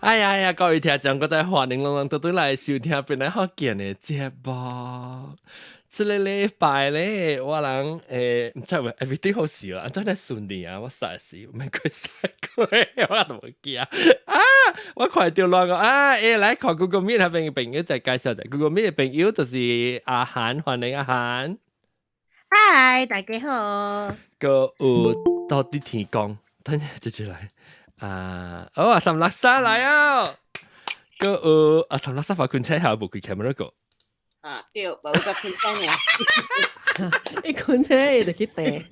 哎呀呀，各位聽眾，閣再歡迎攏攏倒轉來收聽本來福建的節目。這个禮拜咧，我人毋知話 everything 好笑，按怎咧順利啊？我實是毋免過使過，我都無記啊！啊，我看著亂個啊！來看 Google Meet 那邊的朋友再介紹者，Google Meet 的朋友就是阿韓，歡迎阿韓。嗨，大家好。閣有到底天光，等下接住來。啊，哦，阿三六三來啊！閣有阿三六三發困車下無開 camera 個。啊，對，無個困車呢。一困車伊就去訂。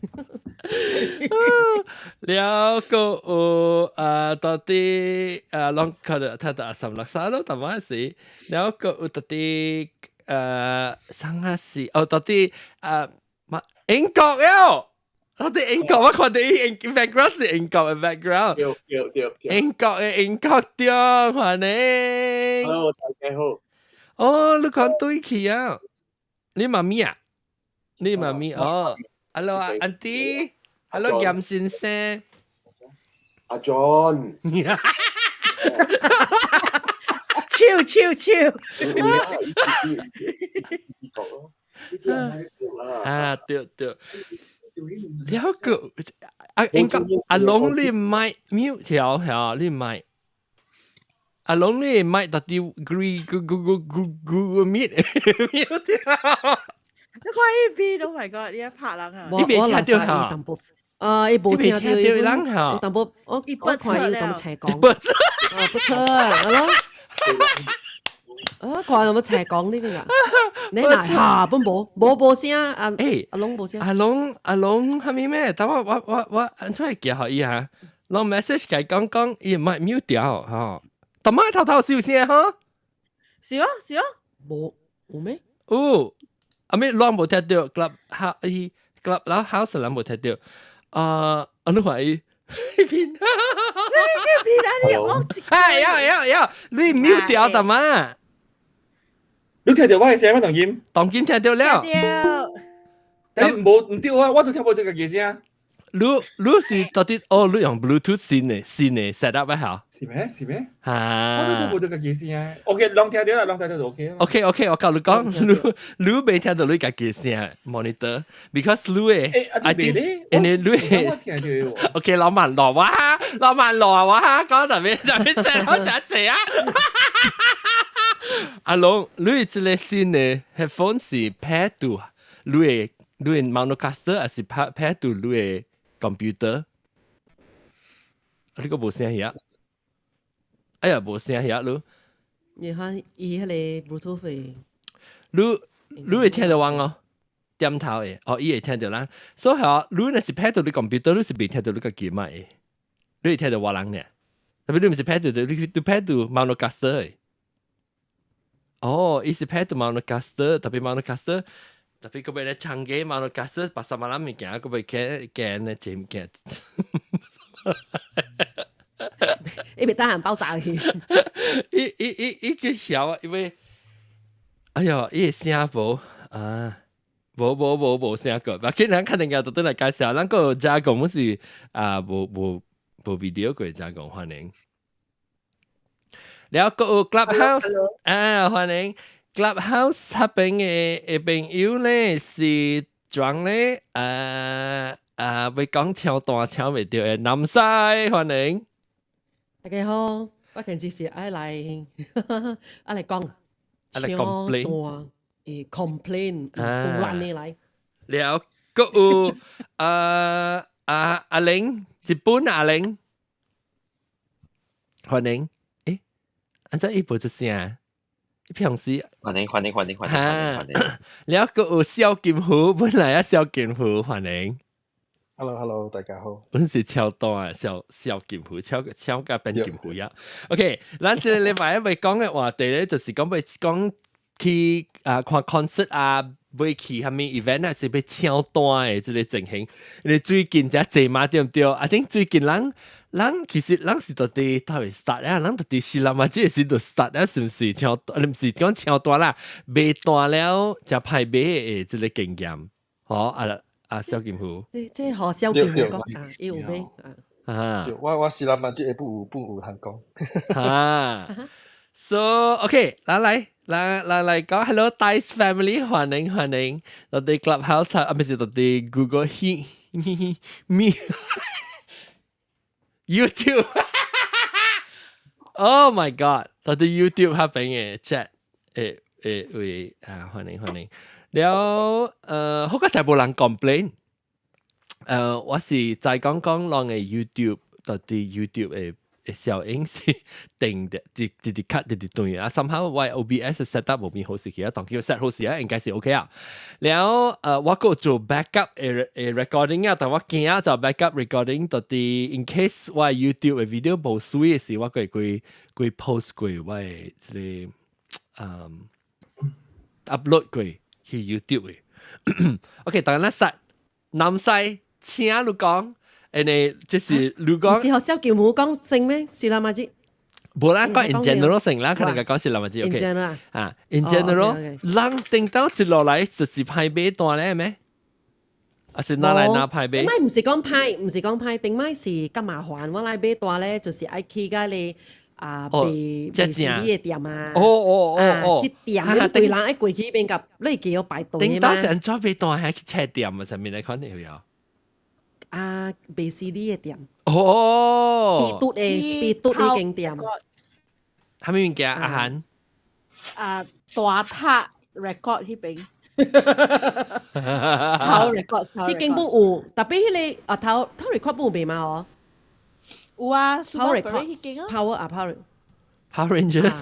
了閣有啊，到底啊，攏看到睇到阿三六三咯，淡薄是。了閣有到底啥個是？哦，到底啊，嘛英國喲。我佇英國，我看著伊英 background 是英國的 background。對對對對。英國的英國中，歡迎。 Hello，大家好。哦，你看對去啊？你媽咪啊？你媽咪哦。Hello 啊，Auntie。Hello，嚴先生。阿 John。超超超。啊，對對。了個啊，應該阿龍你麥 mute 條嚇，你麥阿龍你麥到底 agree Google Google Google Meet mute 條。你看伊邊，Oh my god！你一拍人啊！你未聽著嚇？啊，伊無聽著人嚇。有淡薄，我看伊有淡薄斜講。啊，不錯啊，係咯。啊，看有冇斜講呢邊啊？你若下本無聲啊？阿龍無聲。阿龍阿龍係咪咩？等我按出來寄予伊哈。攏 message 共伊講講，伊麥 mute 掉吼。淡仔頭頭是有聲吼？是哦是哦。無有咩？有，阿咩攏無聽著，club house 伊 club house 人無聽著。啊，啊你看伊。邊？你邊啊？你我哎呀呀呀！你 mute 掉淡仔？你聽著我的聲嗎？當今？當今聽著了。但是無毋對啊，我都聽無這個嘅聲。你是到底哦？你用 Bluetooth 新的 set up 一下？是咩？是咩？哈！我都聽無這個嘅聲。OK，攏聽著啦，攏聽著就 OK 啦。 OK，我共你講，你未聽著你家己聲 monitor，because 你的，I think，因為你的，聽著。 OK，老慢落我，老慢落我，講特別特別聲好真濟啊！阿龍，你這個新的 headphone 是 pair 到你的 Maonocaster，還是 pair 到你的 computer？啊，你閣無聲遐？哎呀，無聲遐咯。你看伊彼个 Bluetooth 你會聽著我哦？點頭的，哦，伊會聽著咱。所以吼，你若是 pair 到你 computer，你是袂聽著你家己麥的，你會聽著我人爾。特別你毋是 pair 到你 pair 到 Maonocaster 的。哦，伊是 pair 到 Maonocaster，特別 Maonocaster，特別閣欲咧長嘅 Maonocaster，pasar malam 物件，閣欲驚驚咧這物件。伊袂得閒爆炸去。伊伊伊伊個曉啊，因為，哎喲，伊的聲無啊，無無無無聲個，別緊咱肯定個都轉來介紹，咱閣有加工，阮是啊，無無無 video 過加工，歡迎。了閣有 Clubhouse 啊，歡迎 Clubhouse 彼邊的朋友咧是裝咧，啊，欲講搶單搶袂著的南西，歡迎。大家好，我今日是愛來愛來講，愛來 complain， complain，有爛的來。了，閣有啊啊阿玲，日本阿玲，歡迎。欸，按怎伊無出聲？伊平時歡迎歡迎歡迎歡迎歡迎。了，閣有蕭金虎，本來啊蕭金虎，歡迎。 Hello，Hello，大家好。阮是超大的蕭蕭金虎，超超甲變金虎呀。OK，咱這个禮拜欲講的話題咧，就是講欲講去啊看 concert 啊，欲去啥物 event 啊，是欲搶單的這个情形。因為最近遮濟嘛，對毋對？I think 最近人人其實人是到底佗位 start 啊，人到底是啦嘛，這個時就 start 啊，是毋是搶？你毋是講搶單啦，買單了誠歹買的這个經驗，吼啊啊，蕭金虎。這這予蕭金虎講啊，伊有買啊。啊，我是諗問這下不有不有通講。啊，so OK，來來來來來講，Hello Dice Family，歡迎歡迎，我哋 Clubhouse 啊，唔是我哋 Google Me YouTube。Oh my god！我哋 YouTube 下邊嘅 chat 誒會啊，歡迎歡迎。了好個就無人 complain。我是在講講人嘅 YouTube，到底 YouTube 嘅效應是定的，直直直 cut 直直斷啊。somehow 我 OBS set up 無變好勢去啊，當叫 set 好勢啊，應該是 OK 啊。了我閣做 backup 嘅 recording 啊，但我驚就 backup recording 到底 in case 我 YouTube 嘅 video 無水嘅時，我會規規 post 過我嘅這個upload 過去 YouTube 嘅。OK，當然咱實南西請你講，誒，這是你講。唔是學蕭劍虎講姓咩？是啦嘛子。無啦，講 in general 先啦，可能講是啦嘛子。 In general 啊，in general，人頂到一落來就是歹買單咧咩？啊是哪來哪歹買？頂擺唔是講歹，唔是講歹，頂擺是較麻煩。我來買單咧，就是愛去甲你啊，賣賣 CD 的店啊。去店，你對人愛過去邊甲你記要排隊頂到是按怎買單，還去冊店啊？啥物來款的有？啊，賣 CD 的店。哦。 Speed 的 Speed 的間店。啥物物件？阿韓。啊，大塔 record 彼邊。頭 record，彼間本有，特別彼個啊頭頭 record 本有賣嗎？哦。有啊，頭 record 彼間啊。Power 啊 Power。 Power Rangers。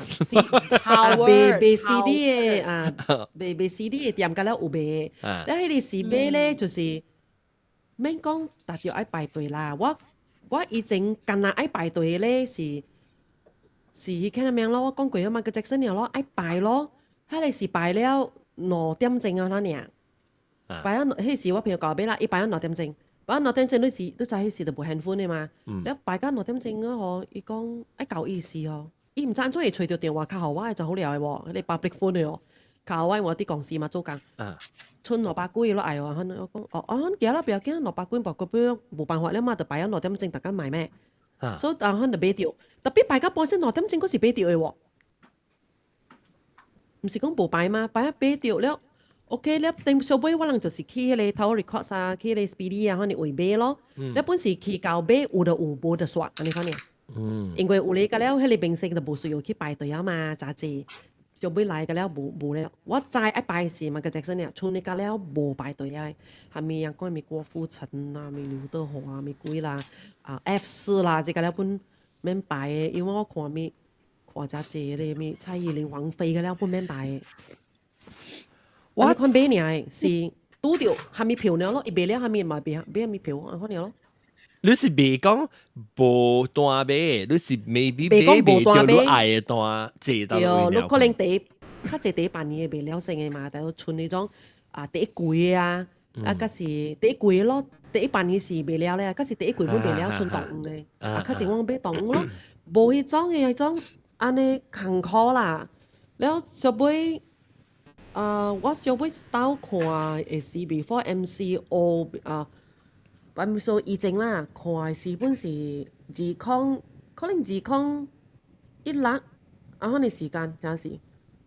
Power。賣賣 CD 的啊，賣賣 CD 的店，敢了有賣。了彼個時買咧，就是免講，特著愛排隊啦。我以前干焦愛排隊咧，是彼個名咯。我講過啊嘛，個 Jackson 了咯，愛排咯。彼個是排了2點鐘啊，那爾。排啊，彼時我朋友教買啦，伊排啊兩點鐘，排啊兩點鐘，你是你知彼時就無 handphone 的嘛？了排到兩點鐘啊吼，伊講愛交伊時吼，伊毋知按怎會揣著電話卡予我的就好了的無，彼個 public phone 的哦，卡予我，我佇公司嘛做工。賰500幾咯愛哦，我講哦，啊，行啦，不要緊，500幾無個不無辦法了嘛，就排啊兩點鐘，逐工買咩？所以當阮就買著，特別排到半時兩點鐘，閣是買著的喎。毋是講無排嗎？排啊買著了，OK 了，頂小尾我人就是去彼個 Tower Records 啊，去彼個 Speedy 啊，反正位買咯。了本是去到買有就有，無就煞，按呢款爾。因為有咧個了，彼個明星就無需要去排隊啊嘛，誠濟。小尾來個了無無了，我知愛排是嘛個 Jackson 爾，賰你個了無排隊啊，啥物啊，講啥物郭富城啊，啥物劉德華啊，啥物鬼啦，啊 F4啦，這個了本免排的，因為我看物看誠濟咧，物蔡依林、王菲個了本免排的。我看買爾的是拄著啥物票爾咯，伊賣了啥物嘛賣買啥物票，按款爾咯。你是袂講無單買，你是 maybe 買袂著你愛的單，坐到對，你可能第較濟第一半年賣了先的嘛，但係賰彼種啊第一季的啊，啊，閣是第一季咯，第一半年是賣了咧，閣是第一季本賣了賰當黃的，啊，較濟我買當黃咯，無彼種的彼種按呢艱苦啦。了小尾啊，我小尾兜看的是 before MCO 啊。我說以前啦，看的時本是二空，可能2016啊，彼個時間真是，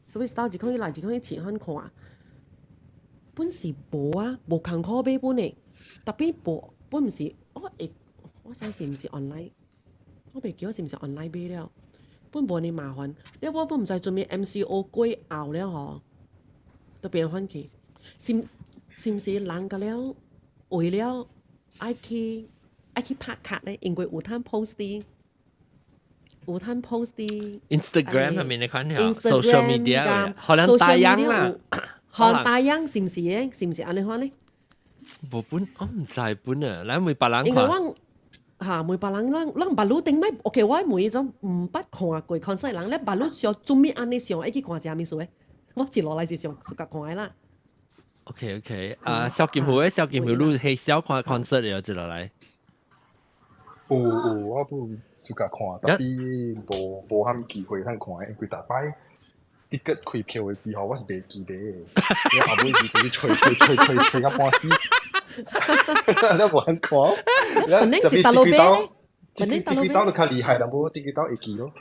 所以到2016、2017彼看，本是無啊，無艱苦買本的，特別無本毋是，我會我相信毋是 online，我袂記得是毋是 online 買了，本無按呢麻煩，了我本毋知做物 MCO 過後了吼，都變反去，是毋是人甲了為了愛去拍卡咧，因為有通 post 佇，有通 post 佇 Instagram 係咪你看了 social media 可能大樣啦，可能大樣是毋是咧？是毋是按呢款咧？無本，我毋知本啊，咱問別人因為我嚇問別人，咱咱捌汝頂擺，OK，我問彼種毋捌看過 concert 人咧，捌汝想做物按呢想愛去看啥物事咧？我一路來是想自家看的啦。 OK，啊，蕭劍虎咧，蕭劍虎，你係小看 concert 了，一落來。有有，我本暑假看，特別無無啥物機會通看，因為逐擺 ticket 開票的時候，我是袂記得的，我後尾是去揣揣揣揣揣到半死，你無通看。本來是大路買咧。這幾這幾刀都較厲害啦，無這幾刀會記咯。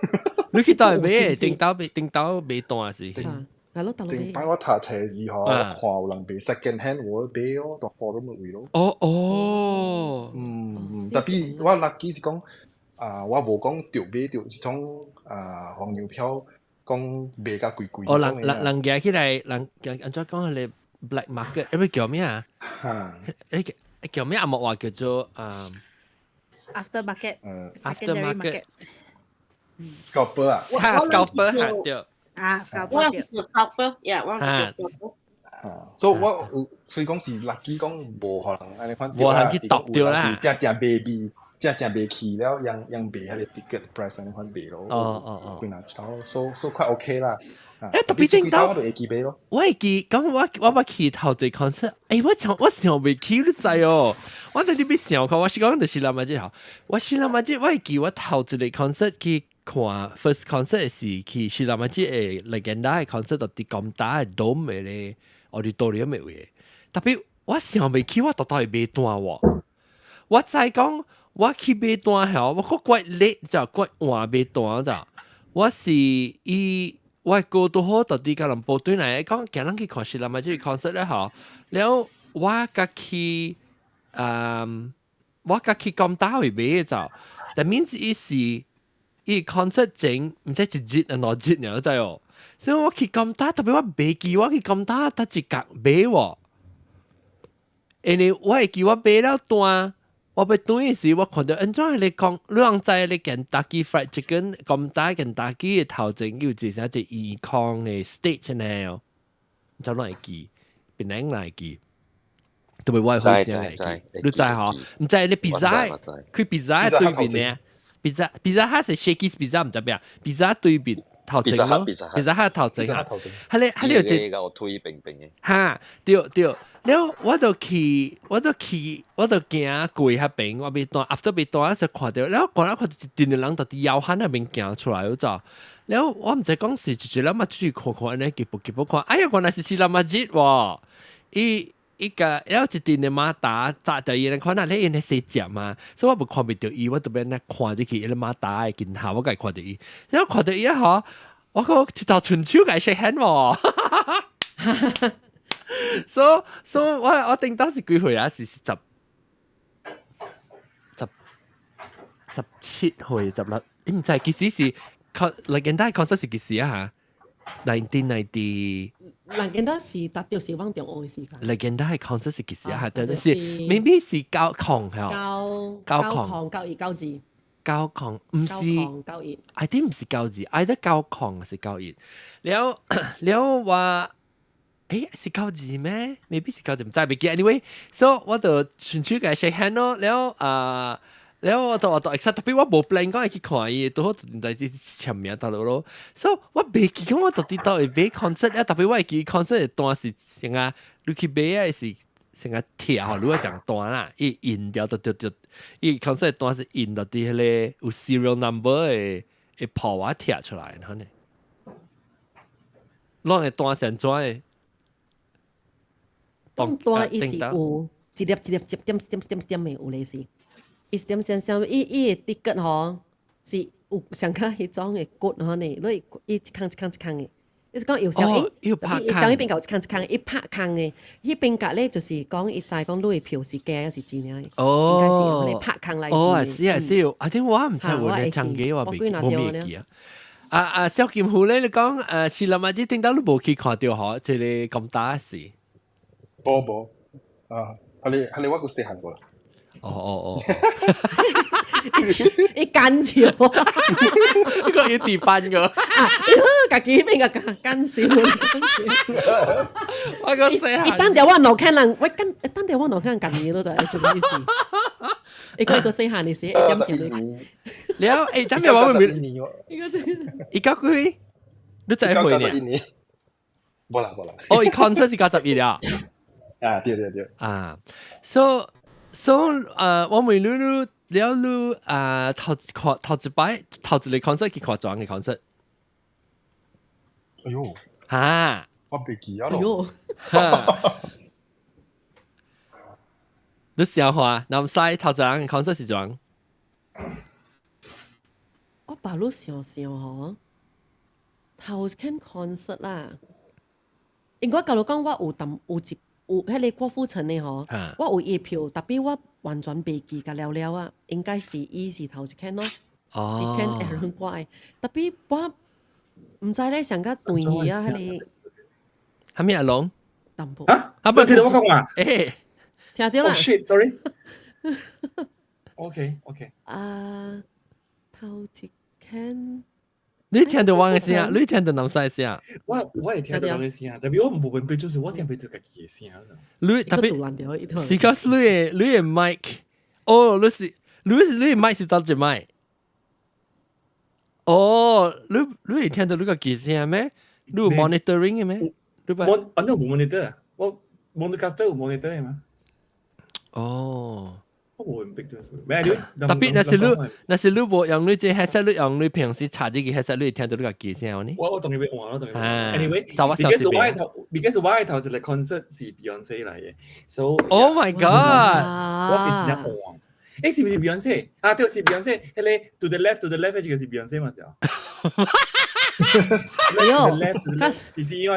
你去佗買？頂刀買頂刀買單是？係咯，大佬。頂擺我讀冊時候，我看有人賣 second hand，我買咯，到貨都冇位咯。嗯，tapi 我 lucky 是講啊，我無講著買著這種啊黃牛票，講賣甲貴貴。哦，人人人夾起來，人按怎講彼个 black market，彼叫咩啊？哈，彼叫咩啊？莫話叫做啊 after market， after market。 scalper 啊，哈，scalper 哈對。啊，scalper。我是做 scalper，yeah，我是做 scalper。啊，所以我有所以講是 lucky 講無予人按呢款，無人去度著啦。正正賣賣，正正賣去了，樣樣賣彼个 ticket price 按呢款賣咯。幾若頭，so 較 OK 啦。特別正當我就會記買咯。我會記，咁我我捌去頭一個 concert，我想我想袂起你知哦。我佇你欲想看，我是講就是諗下之後，我是諗下之，我會記我頭一個 concert 去看 first concert 是去是諗下之的 Legenda 的 concert 就佇金達的 dome 的咧，auditorium 的位。特別我想袂起，我獨獨會買單喎。我知講我去買單後，我閣怪 late 就怪晚買單就，我是伊。我過拄好到佇吉隆坡對來講，今人去看是啦嘛，這個 concert 咧吼，了我甲去，我甲去金達位買就，但 means 伊是伊 concert 前毋知一日啊兩日爾知哦，所以我去金達，特別我袂記我去金達佗一角買喎，因為我會記我買了單。我欲轉的時，我看著按怎你講，你人知你 Kentucky Fried Chicken 咁大 Kentucky 的頭前有一個啥一圓空的 stage 呢哦，毋知哪會記，檳榔哪會記，特別我會好先會記，你知吼？毋知你 pizza 開 pizza 對面呢？pizza pizza 還是 Shakey's pizza 毋知咩？pizza 對面頭前咯，pizza 喺頭前，彼个彼个有一個推平平的，哈，對對。了，我就去，我就去，我就行過彼邊，我欲單，after 欲單時看著，了看了看著一陣的人就佇搖喊那邊行出來，我走。了，我毋知講是一一粒仔出去看看按呢，結步結步看，哎呀，原來是 Sheila Majid 喎！伊伊個了一陣的馬達紮著伊咧看啊，咧𪜶咧洗食嘛，所以我無看袂著伊，我特別咧看入去，彼个馬達的鏡頭，我共看著伊，了看著伊啊吼，我講一頭伸手共 shake hand 喎。所以我我頂當時幾歲啊？是17歲16，你毋知幾時是？Legenda concert 是幾時啊？嚇，1990。 Legenda 是達到小方中學的時間。 Legenda concert 是幾時啊？嚇，就是 maybe 是九空係九九空九二九二。九空毋是九二。 I think 毋是九二，I 得九空是九二。了了話。是九二咩？maybe 是九二，毋知袂記。Anyway，so 我就伸手共 shake hand 咯。了啊，了我就 excited，特別我無 plan 講會去看伊，拄好毋知簽名佗落咯。所以我袂記講我到底佗會買 concert 啊，特別我會記 concert 的單是啥啊？你去買啊是啥啊貼吼，你愛講單啦，伊印掉就就就，伊 concert 的單是印到佇彼个有 serial number 的的鋪仔貼出來，可能。攏會單是按怎的？單伊是有一粒一粒一點點點點的有咧是，伊是點點點，伊伊的 ticket 吼是有上較彼種的骨吼呢，你伊一空一空一空的，伊是講有相應，相彼邊有一空一空，伊拍空的，彼邊角咧就是講伊知講你的票是假還是真的。應該是你拍空來。哦，是啊是啊，啊點我毋知有咧長嘅我未無未記啊。啊啊，小金虎咧，你講是林阿姐頂到你無去看著嗬，這個咁大事。無無，啊，彼個彼個我閣細漢過啦。哦哦哦，伊奸笑，呢個要地班個，家己彼邊個奸笑。我閣細漢。伊等著我路看人，我跟等著我路看人近伊咯，就係這個意思。伊講伊閣細漢的時，一點點了，等下我會伊九幾？你知歲呢？無啦無啦。哦，伊 concert 是91了。啊，對對對。啊，so 我問你你了你啊頭看頭一擺頭一個 concert 去看怎的 concert？哎喲，哈，我袂記啊咯。你想看南西頭一個 concert 是怎？把你想想嗬，頭間 concert 啦，應該假如講我有淡有一有彼个郭富城的嗬，我有伊票，特別我完全袂記甲了了啊，應該是伊是頭一間咯，一間 Aaron 歌，特別我毋知咧上較斷去啊，彼个係咪阿龍？淡薄啊？啊，不聽到我講話？欸，聽著啦。 Oh shit，sorry。OK OK。啊，頭一間。你聽到我嘅聲，你聽到南西聲。我會聽到人嘅聲，特別我無分別，就是我聽袂著家己嘅聲。你特別是講你的 mic，哦，你是你你的 mic 是佗一 mic？哦，你會聽到你家己聲咩？你有 monitoring 嘅咩？我反正無 monitor，我 Moncaster 有 monitor 嘅嘛？哦。我無分別就是，咩？特別若是你無用你這 headset，你用你平時插這個 headset，你會聽到你家己聲呢？我當然會換，我當然。Anyway，就我小 because 我頭，because 我頭一個 concert 是 Beyonce 來嘅，so Oh my god！我是真正換。欸，是毋是 Beyonce？啊，對，是 Beyonce。彼个 To the left，To the left，這個是 Beyonce 嘛？是啊。是哦，是嘛？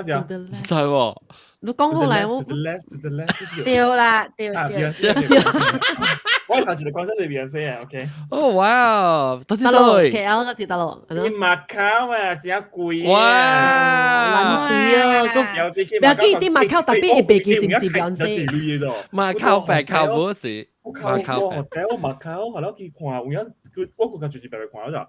是啊。唔知喎。你講好嚟我。 To the left，To the left。對啦，對對。我頭一個 concert 是 Beyonce 啊，OK。哦，哇！到底得咯，KL 嗰時得咯。你馬卡啊，真貴哇！難死啊！個不要緊，啲馬卡特別會袂記是毋是 Beyonce？馬卡白卡不是。馬卡我馬卡，我後來去看，有影佢我個就是白白看咗。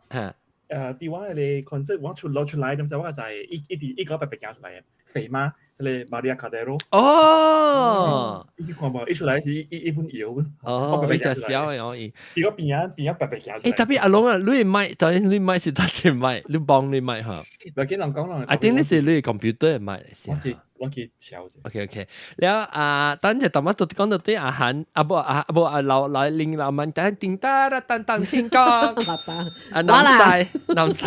佇我彼个 concert 我出攞出來，咁就我就係一一直一個白白行出來嘅肥媽，彼个 Maria Cordero。哦，你看無？伊出來是一一本搖。哦，伊隻小嘅可以。佇個邊仔邊仔白白行出來。欸，特別阿龍啊，你的麥，當然你麥是佗一麥，你幫你麥哈。唔緊人講啦。 I think 你是你 computer 的麥先。我去調者。 OK OK，了啊，等陣淡仔都講到啲阿韓，啊無啊無啊老來林老曼，等叮噠啦當當清講。啊南西南西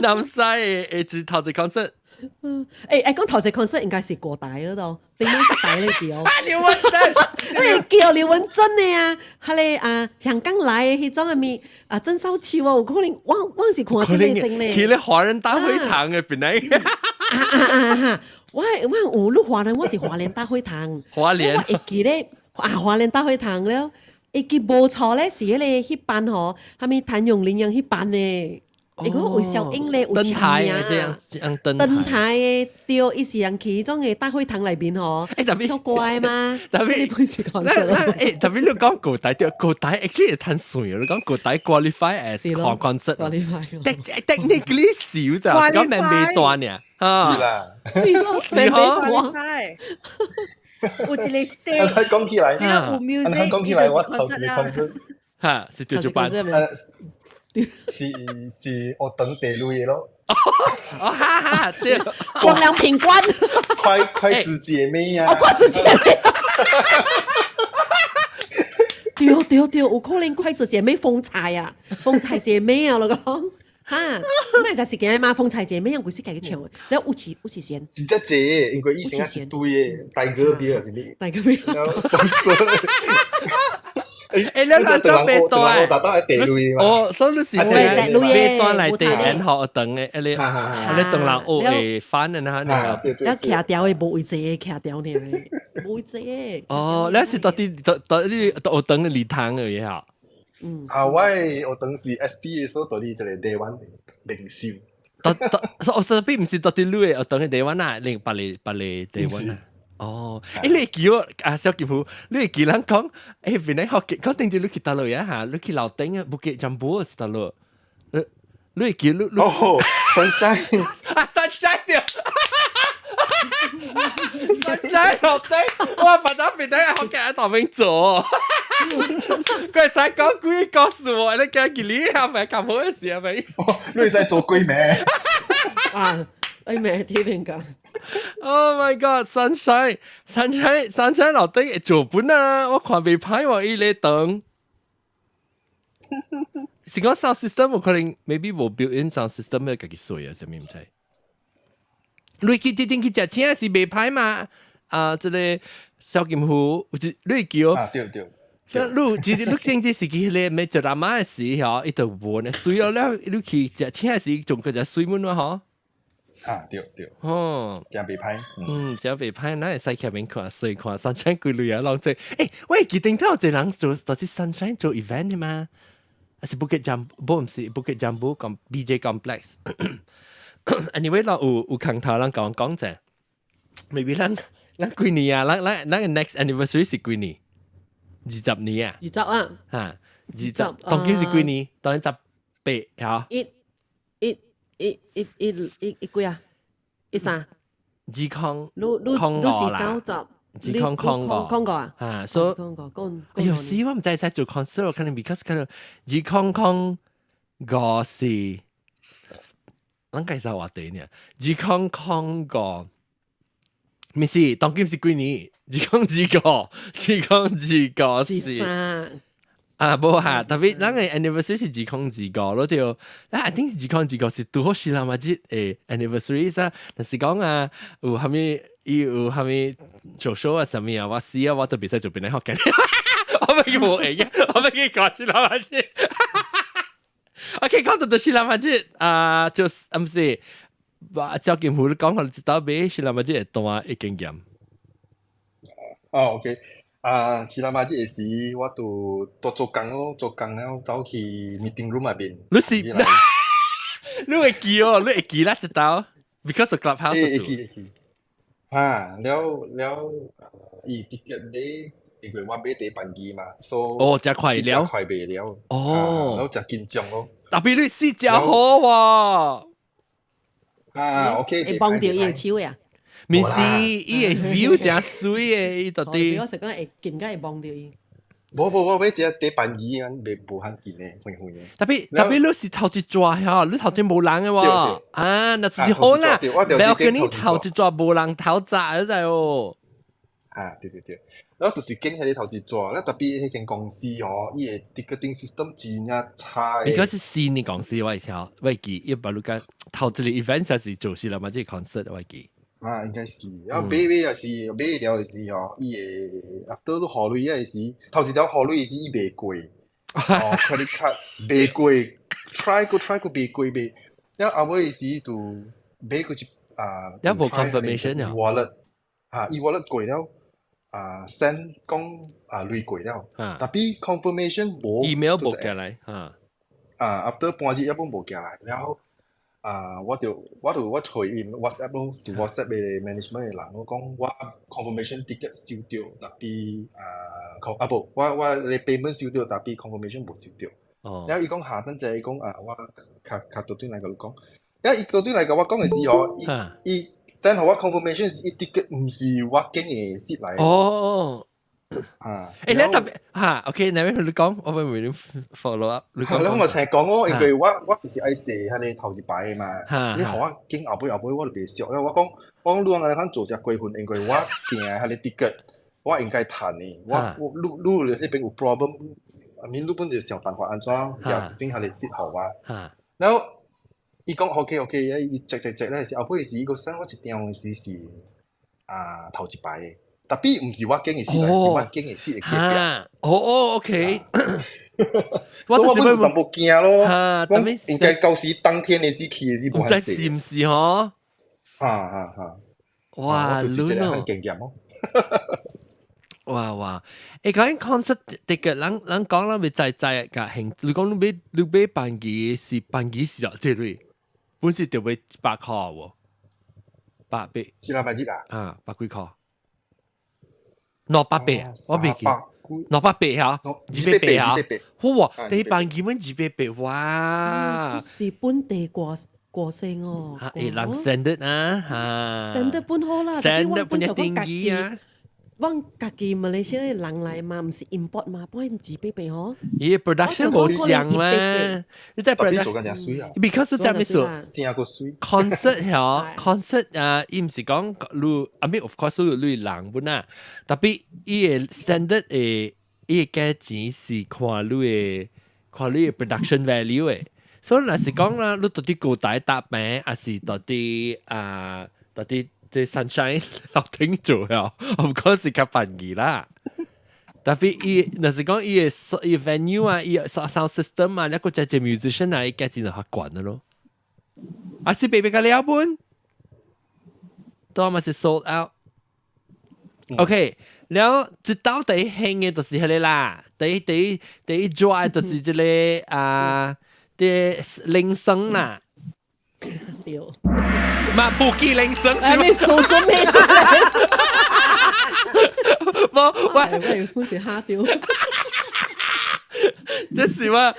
南西的的頭一 concert。嗯，欸欸，講頭一 concert 應該是過大嗰度，頂尾大咧叫。啊劉文正，你叫劉文正的啊，彼个啊香港來的彼種的物啊鄭少秋啊，有可能我是看這個先咧。去咧華人大會堂的本來。啊啊啊啊！我有你華人，我是華聯大會堂。華聯。我會記咧啊，華聯大會堂了，會記無錯咧，是彼个彼班吼，啥物譚詠麟樣彼班的。伊講有小英咧，有登台嘅這樣這樣登登台的對，伊是人去彼種的大會堂內面吼。欸，特別超乖嗎？特別，咱欸，特別你講古代對，古代 actually 會趁水，你講古代 qualify as concert。 Technically 少咋，講命未斷呢。是啦，是咯，是嗬。有一個 stage。講起來，有 music，講起來，我頭一個 concert，哈，是趙主班。是學堂地類的咯。哦哈哈，對，光良品官，筷筷子姐妹啊！哦，筷子姐妹。對對對，有可能筷子姐妹風采啊，風采姐妹啊，我講哈，咩就是今日嘛，風采姐妹用幾時家己唱的，了有時先。真正濟，因為以前一堆的，大哥比是啥物？大哥比。欸，你哪種白段？哦，所以你是白段來地演學堂的，你當人學會翻的那那。了徛調的無位坐，徛調爾，無位坐。哦，你是到底到到你學堂的禮堂而已哈？嗯。啊，我的學堂是 SP 的所在，一個台灣靈修。到到，我說並毋是到底你的學堂的台灣啊，另別个別個台灣啊。哦，欸，你會記我啊，小金虎，你會記人講，欸，邊個學講定住你去佗落啊哈，你去樓頂啊，Bukit Jambul 是佗落，你會記你你哦，Sunshine 啊，Sunshine 對，Sunshine 樓頂，我反正邊頂學嘅喺頭邊做，佢會使講鬼故事喎，你驚記你係咪咁好嘅事係咪？你會使做鬼咩？啊！哎咩天平講？Oh my god！Sunshine Sunshine Sunshine 樓頂會做本啊！我看袂歹喎，伊咧等。是講 sound system 有可能 maybe 無 built in sound system 要家己稅啊，啥物毋知。你去這陣去食請是袂歹嘛？啊，這个小金虎，有一你會記哦？啊，對對。你其實你正這是去迄個咩做阿媽的時吼，伊就無呢，水了了，你去食請時仲閣食水滿喎吼。啊，對對。哦，真袂歹。嗯，真袂歹，咱會使去面看，水看 Sunshine 規類啊，攏做。欸，我會記頂頭有一個人做，就是 Sunshine 做 event 的嘛，還是 Bukit Jambul，毋是 Bukit Jambul 講 BJ Complex。Anyway，咱有空頭人講講者，maybe 咱幾年啊？咱咱 next anniversary 是幾年？20年啊？二十啊？嚇，二十，當今是幾年？當然18嚇。一、一、一、一、一、一、一幾啊？一三。二空，你你空你是90， 2005 空五啊？嚇，所以空五講。哎呦，死我毋知使做 concert，可能 because 可能2005是，咱介紹話題呢？2005，毋是，當今是幾年？2025，2025是。啊，無哈，特別咱个 anniversary 是2025咯，對。啊，I think 是二零二五是拄好是啦嘛，這anniversary 啥？但是講啊，有啥物伊有啥物做 show 啊，啥物啊，我死啊，我都袂使做邊個學緊。我欲去無閒嘅，我欲去講是啦嘛這。OK，講到就是啦嘛這啊，就是毋是，趙金虎你講我知道買是啦嘛這會單的經驗。哦，OK。啊，是啦嘛，這個時我就都做工咯，做工了走去 meeting room 內邊。你是你會記哦，你會記啦，知道？Because of Clubhouse。會記會記。哈，了了，伊 ticket 買，因為我買第辦機嘛，所以哦，真快了，快賣了。哦，然後真緊張咯。特別你是真好喎。啊，OK。會幫到伊的手呀。毋是，伊個 view 真媠的，伊到底。我是講會更加會望到伊。無無我買只第辦機啊，袂無遐緊的，遠遠的。特別特別你是頭一逝吼，你頭前無人的喎。啊，那就是好啦。balcony 頭一逝無人頭閘，你知哦。啊，對對對，然後就是揀彼个頭一逝，了特別彼間公司哦，伊个 ticketing system 真正差。你講是新的公司，我會曉，我會記，伊把你講頭一個 event 是做是啦嘛，這個 concert 我會記。啊，應該是，啊買買也是買了的時吼，伊會 after 你付錢的時，頭一條付錢時伊袂過，哦，credit card 袂過，try 過 try 過袂過袂，了後尾時就買過一啊，了無 confirmation 啊，wallet 啊，e-wallet 過了，啊 send 講啊錢過了，tapi confirmation 無，email 無寄來，啊，啊 after 半日也攏無寄來，然後。啊！我就我揣伊 WhatsApp 咯，就 WhatsApp 的 management 的人，我講我 confirmation ticket 收到，tapi 啊，啊無，我的 payment 收到，tapi confirmation 無收到。哦。然後伊講下等陣，伊講啊，我較較倒轉來共你講。然後伊倒轉來共我講的時候，伊伊 send 予我 confirmation 是伊 ticket 毋是我揀的 seat 來。哦。啊！欸，你特別嚇，OK，那邊你講，我會為你 follow up。你講，我成日講我，因為我就是愛坐彼个頭一排的嘛。你予我揀後尾後尾，我就袂俗了。我講我講，你按呢款做遮過分，因為我訂彼个 ticket，我應該趁的。我我你你彼邊有 problem，I mean 你本就想辦法按怎寄轉彼个 seat 予我。然後伊講 OK OK，伊 check check check 咧是後尾是伊閣 send 我一張是是啊頭一排的。tapi 毋是我揀的 seat，是我揀的 seat 的隔壁。哦哦，OK。我我本是淡薄驚咯。哈，應該到時當天的時去的時，毋知是毋是吼？哈哈哈！哇，就是這個經驗咯。哇哇！欸，講 concert 這個人人講咱欲知知共興，你講你買你買辦機是辦機是啊，這類本是著欲100塊無？百八。是啦，百幾啊？啊，百幾塊。280，我袂記，280嚇，280嚇，哇！第辦機阮二百八，哇！是本地歌歌星哦。欸，人 standard 啊，嚇。 standard 本好啦，standard 本一定義啊。阮家己馬來西亞的人來嘛，毋是 import 嘛，本二百八吼。伊 production 無像嘛，你在 production，because 這咩數聲閣媠。 concert 吼，concert 啊，伊毋是講你，I mean of course 你人本啊，tapi 伊的 standard 的伊的價錢是看你的 production value 的，所以若是講啦，你到底高台搭平，還是到底啊，到底這 Sunshine 樓頂做啊，of course 是較便宜啦。特別伊，若是講伊的伊 venue 啊，伊 sound system 啊，一個隻隻 musician 啊，伊價錢就較懸的咯。啊是白白個了本，都嘛是 sold out。OK，了這道第一興的就是彼個啦，第一第一第一抓就是這個啊，啲鈴聲啦。對。嘛，普吉鈴聲。哎，你數咗咩出嚟？無，我我是嚇掉。這是我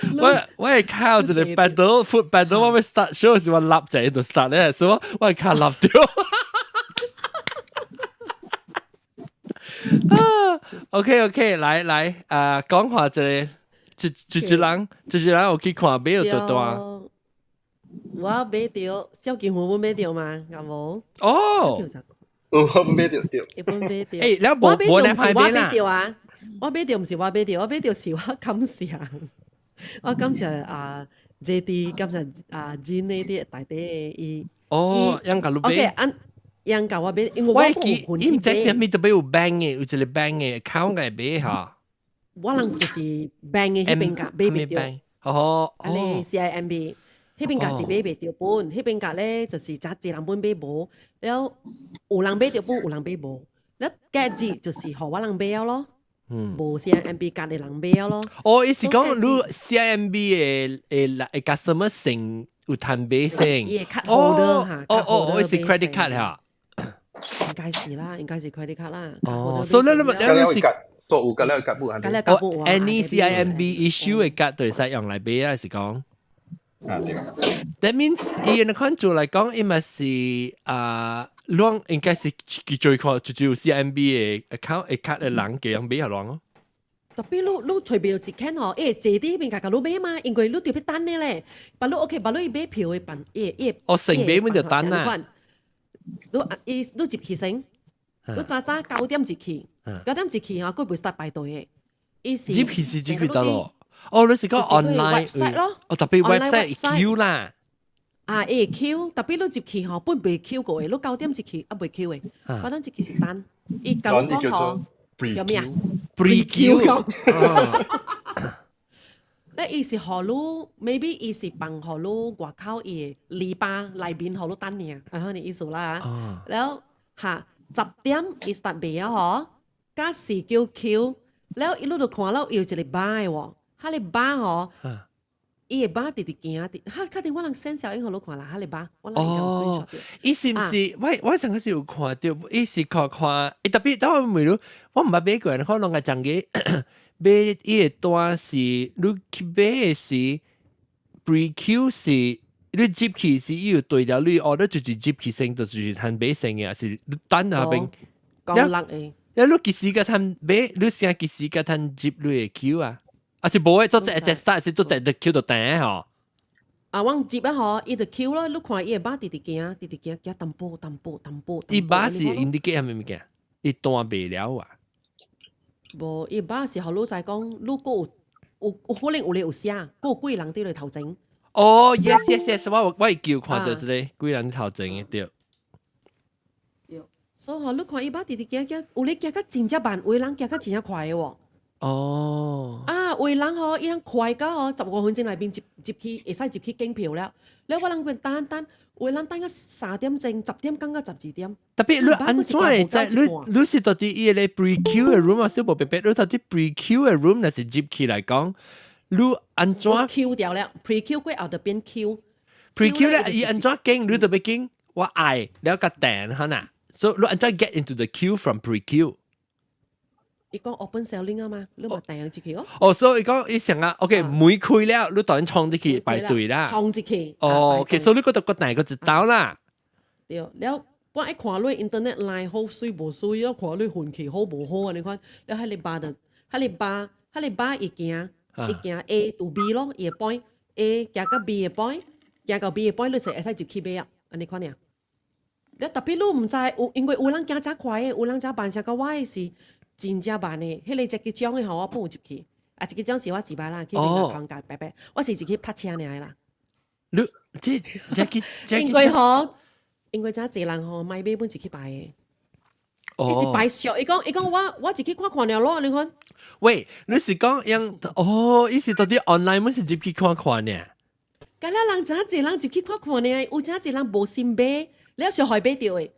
會靠一個 pedal foot pedal，我欲 start show 時我立在度 start 咧，所以我會靠立掉。啊，OK OK，來來啊，講話一個一一一人，一一人有去看買有多大？我買著蕭敬騰我買著嘛，有無？哦，我買著對。一本買著。欸，你無無兩排買啦？啊！我買著毋是我買著，我買著是我感謝，我感謝啊 JD，感謝啊 Jean 呢啲大啲伊。哦，樣共你買。 OK，按樣共我買，因為我記，伊毋知啥物特別有 bank 的，有一個 bank 的 account 來買哈。我人就是 bank 的彼邊共買袂著。哦，按呢 CIMB。彼邊價是買袂著本，彼邊價咧就是誠濟人本買無，了有人買著本，有人買無，了價值就是予我人買了咯。無 CIMB 卡的人買了咯。哦，伊是講你 CIMB 的的的 customer 先有趁買先。伊的 card holder 哈。哦哦，伊是 credit card 哈。應該是啦，應該是 credit card 啦。哦，所以你你你是。所有甲了卡簿，甲了卡簿。 Any CIMB issue 的卡都會使用來買啊，是講。啊對。 That means 伊那款做來講，伊嘛是啊，攏應該是佢最看就只有 CIMB 的 account 的卡的人給人買下攏咯。特別你你隨便一間吼，伊會坐佇彼邊共共你買嘛，因為你著欲等的咧。別你 OK，別你買票的辦，伊伊哦，成買阮就等啊。你伊你入去先，你早早九點入去，九點入去吼，閣袂使排隊的。伊是入去是入去得咯。哦，你是講 online 咯？哦，特別 website queue 啦。啊，會 queue，特別你入去吼，本袂 queue 過的，你九點入去啊袂 queue 的，反正入去是等。伊講講吼，叫咩啊？pre-queue。咧伊是予你，maybe 伊是放予你外口伊的籬笆內面予你等爾，按呢意思啦。了哈，10點伊 start 賣啊吼，甲四九 queue，了伊你就看到有一個巴的喎，彼个巴吼，伊的巴直直行，哈，確定我人 send 小影予你看啦，彼個巴，我人哦，伊是毋是？我上個是有看著，伊是看看，伊特別當我問你，我毋捌買過，可能個講個買伊的單是你去買的是 pre-queue 是你入去是伊有對了你 order 就是入去先，就是趁買先的，還是你等下邊？講六的。你你幾時個趁買？你先幾時個趁入你的 queue 啊？啊是無的，做只只 start 是做只 queue 就等吼。啊，我入啊吼，伊就 queue 咯，你看伊的巴直直行，直直行，行淡薄淡薄淡薄。伊巴是 indicate 啥物物件？伊單袂了啊？無，伊巴是予你知講，你閣有有有可能有咧有寫，閣有幾人佇咧頭前。哦，yes，我會叫看著這個幾人頭前的對。對，所以吼，你看伊巴直直行行，有咧行較真正慢，有的人行較真正快的喎。哦。啊，有的人吼，伊人快到吼，15分鐘內面入入去，會使入去檢票了。了我人變等等，有的人等到3點鐘，10點講到12點。特別你按怎會知？你你是到底伊個 pre-queue 的 room 啊？小無別別，你到底 pre-queue 的 room 若是入去來講，你按怎 queue 掉了？pre-queue 過後就變 queue。 pre-queue 咧，伊按怎經？你特別經，我愛了個訂哈呐，所以你按怎 get into the queue from pre-queue？伊講 open selling 啊嘛，你嘛訂入去哦。哦，所以伊講伊成啊，OK，門開了，你當然衝入去排隊啦。衝入去。哦，OK，所以你嗰度個訂個一道啦。對，了我愛看你 internet line 好水無水，我看你運氣好無好啊？你看，了彼個巴就，彼個巴，彼個巴伊行，伊行 A to B 咯，伊的 point A 行到 B 的 point，行到 B 的 point，你就會使入去買啊，按呢款爾。了特別你毋知有，因為有人行誠快的，有人誠慢，像甲我的是真正慢的。彼個這個獎的吼，我本有入去，啊，這個獎是我一擺啦，去邊個旁家白白，我是入去泊車爾的啦。你這這個因為吼，因為誠濟人吼買買本是去排的。伊是擺俗，伊講伊講我我自己看看了咯，你看。喂，你是講用哦？伊是到底 online，毋是入去看看呢？敢若人真濟人入去看看呢，有真濟人無心買，了小孩買著的。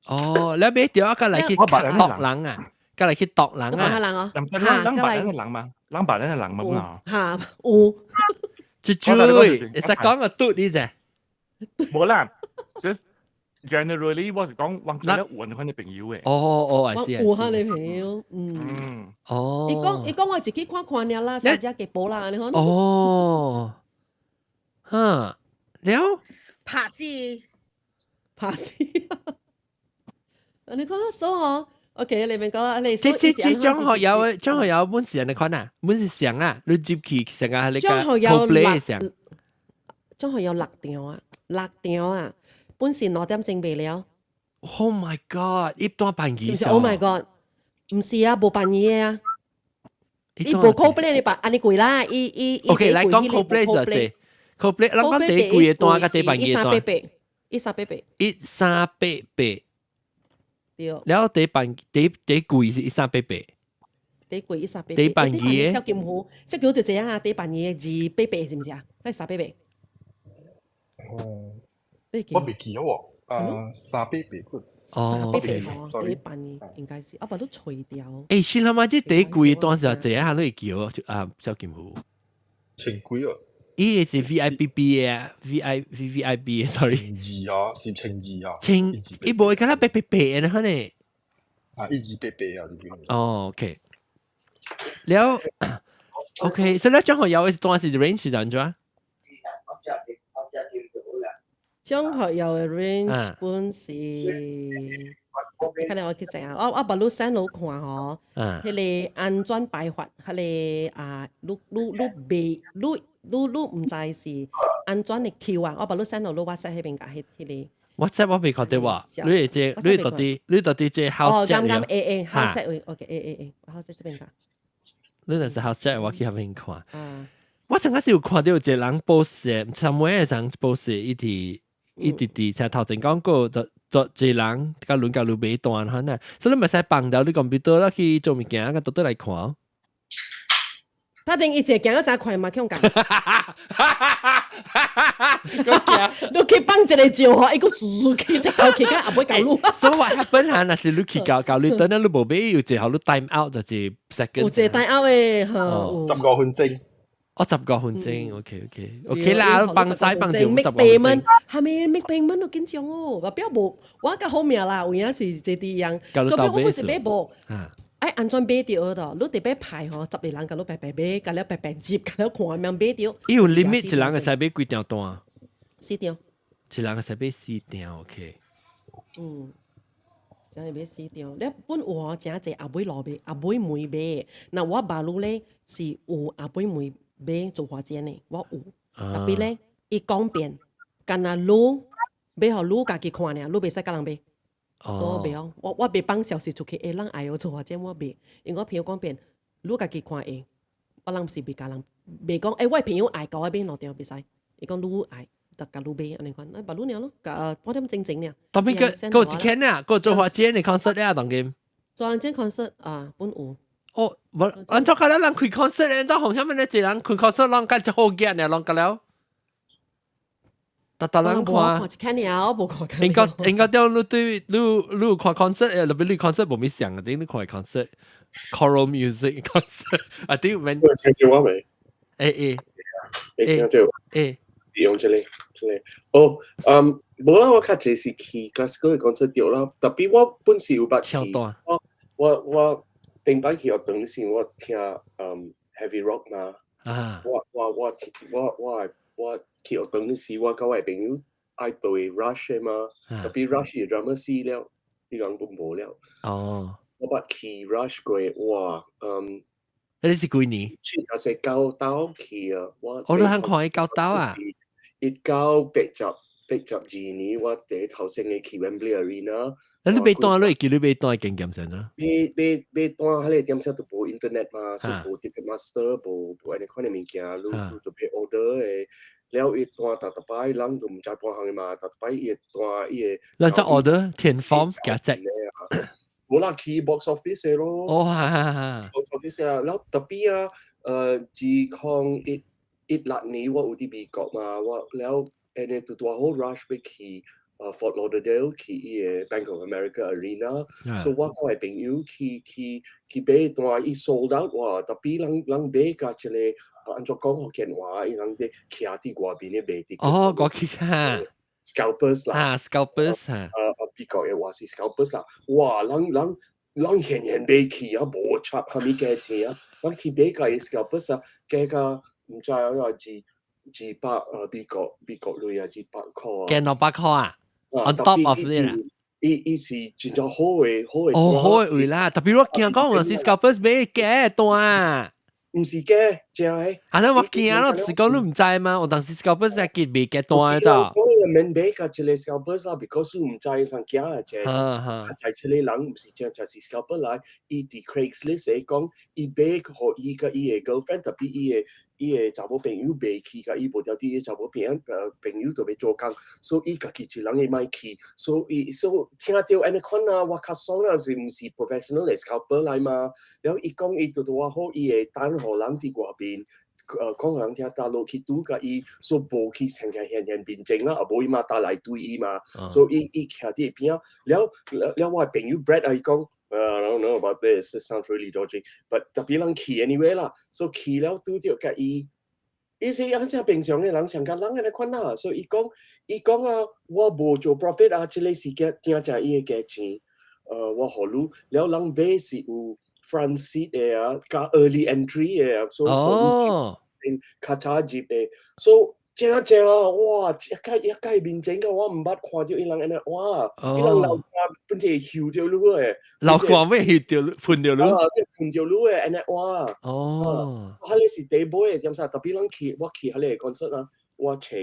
哦，你買著啊，佮來去啄人啊，佮來去啄人啊。人哦，人人白人人嘛，人白人人嘛嘛。嚇，有。豬豬，會使講個嘟你啫。無啦，just generally 我是講我覺得有人看你朋友嘅。哦哦，係是有下你朋友，嗯。哦。伊講伊講我自己看看爾啦，三隻給補啦，你看。哦。哈，了。拍死。拍死。你看數嗬，OK，你明講你。這這這張學友嘅張學友本是人哋看啊，本是上啊，你接去成個係你個 Coldplay 上。張學友六場啊，六場啊，本是2點鐘賣了。 Oh my god！一段半夜。 Oh my god！毋是啊，無半夜啊。伊無 Coldplay 你把按呢貴啦，伊伊。 OK，來講 Coldplay 就這 Coldplay，咱講第貴嘅單佮第半夜單。 1388，一三八八。 1388。對。了後第半第第貴是一三八八。第貴一三八八。第半夜。小金魚，小金魚就這樣啊，第半夜288是毋是啊？還是388？哦，我袂記喎，啊，三八八個。哦，OK，第半夜應該是，啊，把都除掉。欸，先諗下，這第貴當時這下都會叫啊，小金魚。千幾啊？伊是 VIPB 嘅，V I V V I B sorry。千二啊，是千二啊。千，伊無會敢若八八八的呢？啊，1288啊，是幾？哦，OK。了，OK，所以咧張學友當時 range 是怎樣？張學友嘅 range 本是，看下我去查啊，我我捌你 send 你看吼，彼个安怎擺法，彼个啊，你你你袂，你你你毋知是安怎的 queue 啊？我捌你 send 到你 WhatsApp 彼邊共彼彼個。 WhatsApp 我未看著喎，你會這，你到底你到底這 house chat 哦，啱啱 A A house chat 位，OK A A A house chat 這邊共。你若是 house chat，我去彼邊看。我上個是有看著一個人 post 的，啥物個人 post 伊佇伊佇佇像頭前講過，就就一個人佮輪佮你買單哈呢，所以你袂使放掉你 computer 啦去做物件，佮倒倒來看。他定伊一個行得真快嘛，去講。你去放一個照吼，伊閣唰去，再搞去，甲後尾搞路。 So what happen 哈？若是你去搞搞你等下你無買，有一個予你 time out 就是 second。有一個 time out 的，吼。15分鐘。哦，15分鐘，OK OK OK 啦，放晒放就十五分鐘。係咪 make payment 都緊張哦？我表無，我較好命啦，有影是這啲樣。所以我本是買無。愛按怎買著的？你特別排吼，10個人共你排排買，共了排排接，共了看樣買著。伊有 limit 一人會使買幾張單？四張。一人會使買四張，OK。嗯，真係買四張。你本有吼，誠濟後尾路買，後尾門買。若我馬路咧是有後尾門買做花錢的，我有。特別咧，伊講變，干焦你買予你家己看爾，你袂使共人買。所以袂曉，我我袂放消息出去，欸，人愛我做花錢，我袂，因為我朋友講變，你家己看會，我人是袂共人，袂講，欸，我的朋友愛共我買兩張袂使，伊講你愛，就共你買按呢款，啊，別你爾咯，共半點鐘前爾。當邊個個一間啊，個做花錢的 concert 啊，當今。做花錢 concert 啊，本有。哦，無，按怎個咱人開 concert，按怎紅啥物咧？一人開 concert，攏較真好見呢，攏個了。逐逐人看，看爾，我無看。應該應該點？你對你你有看 concert，特別你 concert 無咪像啊？頂你看 concert，choral music concert，啊對，免。聽到我未？欸欸，會聽著。欸，是用這個這個。哦，嗯，無啦，我較濟是去 classical 的 concert 對啦，特別我本是有捌去。我我我頂擺去學堂時，我聽heavy rock 嘛。啊。我我我我我我去學堂時，我佮我的朋友愛對 Rush 的嘛，特別 Rush 的 drummer 死了，伊人都無了。哦。我捌去 Rush 過，哇，嗯。彼是幾年？七十九兜去啊！我我都通看伊九兜啊！1982年，我第一頭先個去 Wembley Arena。那你買單，你會記你買單的經驗啥呢？買買買單，彼個點鐘都無 internet 嘛，所以無 Ticketmaster，無無按呢款的物件，你你就買 order 的。了伊單逐逐擺人都毋知半項的嘛，逐逐擺伊會單伊會。咱做 order 填 form 加載。無啦，去 box office 的咯。哦，哈哈哈。 box office 啊，然後特別啊，2016年我有佇美國嘛，我了按呢就拄好 rush 欲去Fort Lauderdale 去伊个 Bank of America Arena，所以我佮我朋友去買單，伊 sold out 哇，特別人買共一个按怎講福建話，伊人佇徛佇外面咧賣佇。哦，我去看。 scalpers 啦。啊，scalpers 哈。美國的話是 scalpers 啦，哇，人現現買去啊，無插蝦米價錢啊，人去買共伊 scalpers 啊，價甲毋知啊，二百美國鐳啊，200塊啊。價200塊啊？On top of 呢啦。伊是真正好的。哦，好的位啦，特別我驚講有時 scalpers 買假單。毋是假，真的。啊，那我驚咯，就是講你毋知嘛，我當時 scalpers 係結賣假單咋。所以免買共一個 scalpers 啦，because 毋知通驚啊這。較濟這個人毋是真正是 scalper 來，伊佇 Craigslist 講，伊買予伊佮伊的 girlfriend，特別伊的查某朋友袂去，共伊無條佇伊查某朋友就欲做工，所以伊家己一人會莫去，所以聽著按呢款啊，我較爽啦，是毋是 professional 的 scalper 來嘛？了伊講伊拄拄仔好，伊會等予人佇外面，講予人聽，搭落去拄共伊，所以無去親像現現面前啦，啊無伊嘛搭來對伊嘛，所以伊徛佇邊仔，了了我的朋友 Brad 啊，伊講。I don't know about this. This sounds really dodgy. But 特別人去 anyway 啦，所以去了拄著共伊，伊是按正平常的人，上共人按呢款啦。所以伊講啊，我無做 profit 啊，這个時間真正伊的價錢，我予你，了人買是有 front seat 的啊，佮 early entry 的啊，所以予你較早入的，所以正正啊，哇！一屆面前個我毋捌看著伊人按呢，哇！伊人流汗本來會嗅著你的。流汗欲嗅著噴著你。啊，噴著你的按呢，哇！哦。彼个是第尾的點啥？特別人去，我去彼个 concert 啊，我穿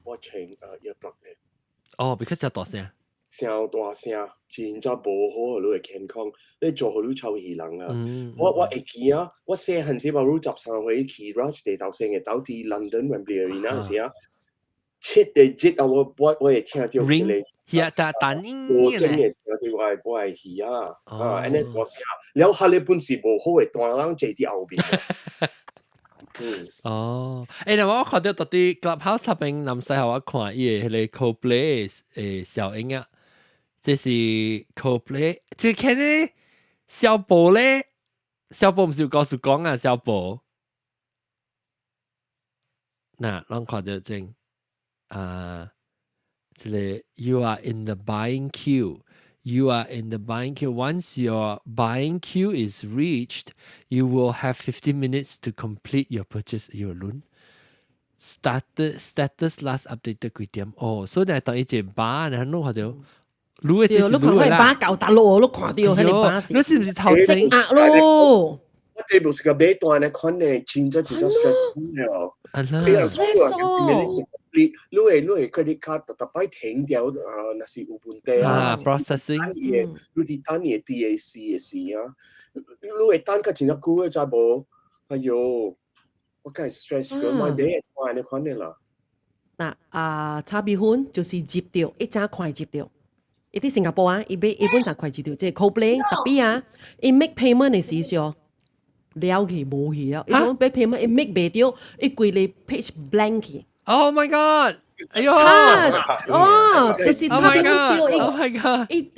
earplug 的。哦，because 真大聲。聲大聲，真正無好予你的健康，你做予你臭氣人啊！我會記啊，我細漢時嘛，13歲去 Rush 地頭先嘅，到佇 London Wembley Arena 時啊，7個日啊，我會聽著一個係啊，但音無真嘅聲佇我的耳啊，啊，按呢大聲，了彼个本是無好的單人坐佇後面。哦，那我看著佇 Clubhouse 上邊南西予我看伊的彼个 Coldplay 小影啊。這是 Coldplay，這看呢，小寶咧，小寶毋是有告訴講啊，小寶，那咱看著正啊，這个 You are in the buying queue. You are in the buying queue. Once your buying queue is reached, you will have 15 minutes to complete your purchase. Your loan. Status last updated 幾點？哦，所以你當一隻把，然後弄看著。你的這是你看我把舊大陸，你看著彼个把你是毋是頭前壓咯？我哋無是個買單的款呢，真正真正 stressful 了。啊啦，stress 哦。你的 credit card 逐逐擺停掉啊，若是有問題啊，processing，你佇等伊的 DAC 的時啊，你會等較真正久的知無？哎喲，我梗係 stress 過，買買單的款的啦。嗱啊，炒米粉就是入著，一早快入著。伊佇新加坡啊，伊買伊本就快入著，這個 Coldplay 特別啊，伊 make payment 的時候了去無去啊，伊講 make payment 伊 make 袂著，伊規个 page blank 去。 Oh my god！哎喲，哦，就是炒米粉，Oh my god！伊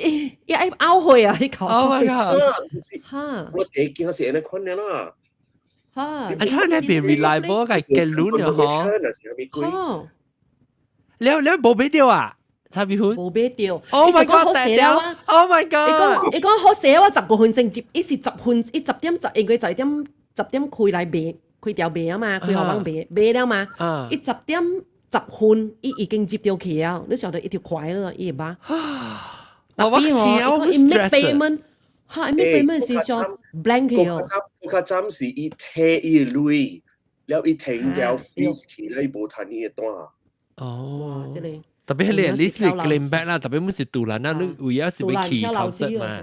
愛懊悔啊，伊搞。 Oh my god！哈，我第一件是按呢款的啦。哈，啊，他那邊 reliable 個結論了嗬。了了無買著啊？炒米粉無買著。 Oh my god！大條！Oh my god！伊講好勢我10個分鐘接，伊是10分，伊10點10，因為10點開來賣，開條賣啊嘛，開予人賣，賣了嘛。伊10點10分，伊已經接著去啊！你曉得伊就快了，伊會吧？我聽我伊 make payment，哈，伊 make payment 是說 blank 哦。較慘是伊提伊鐳，了伊停掉 freeze 去，了伊無趁伊的單。哦，這個特別係你是 claim back 啦，特別毋是杜蘭啊，你為咗是欲去 concert 嘛？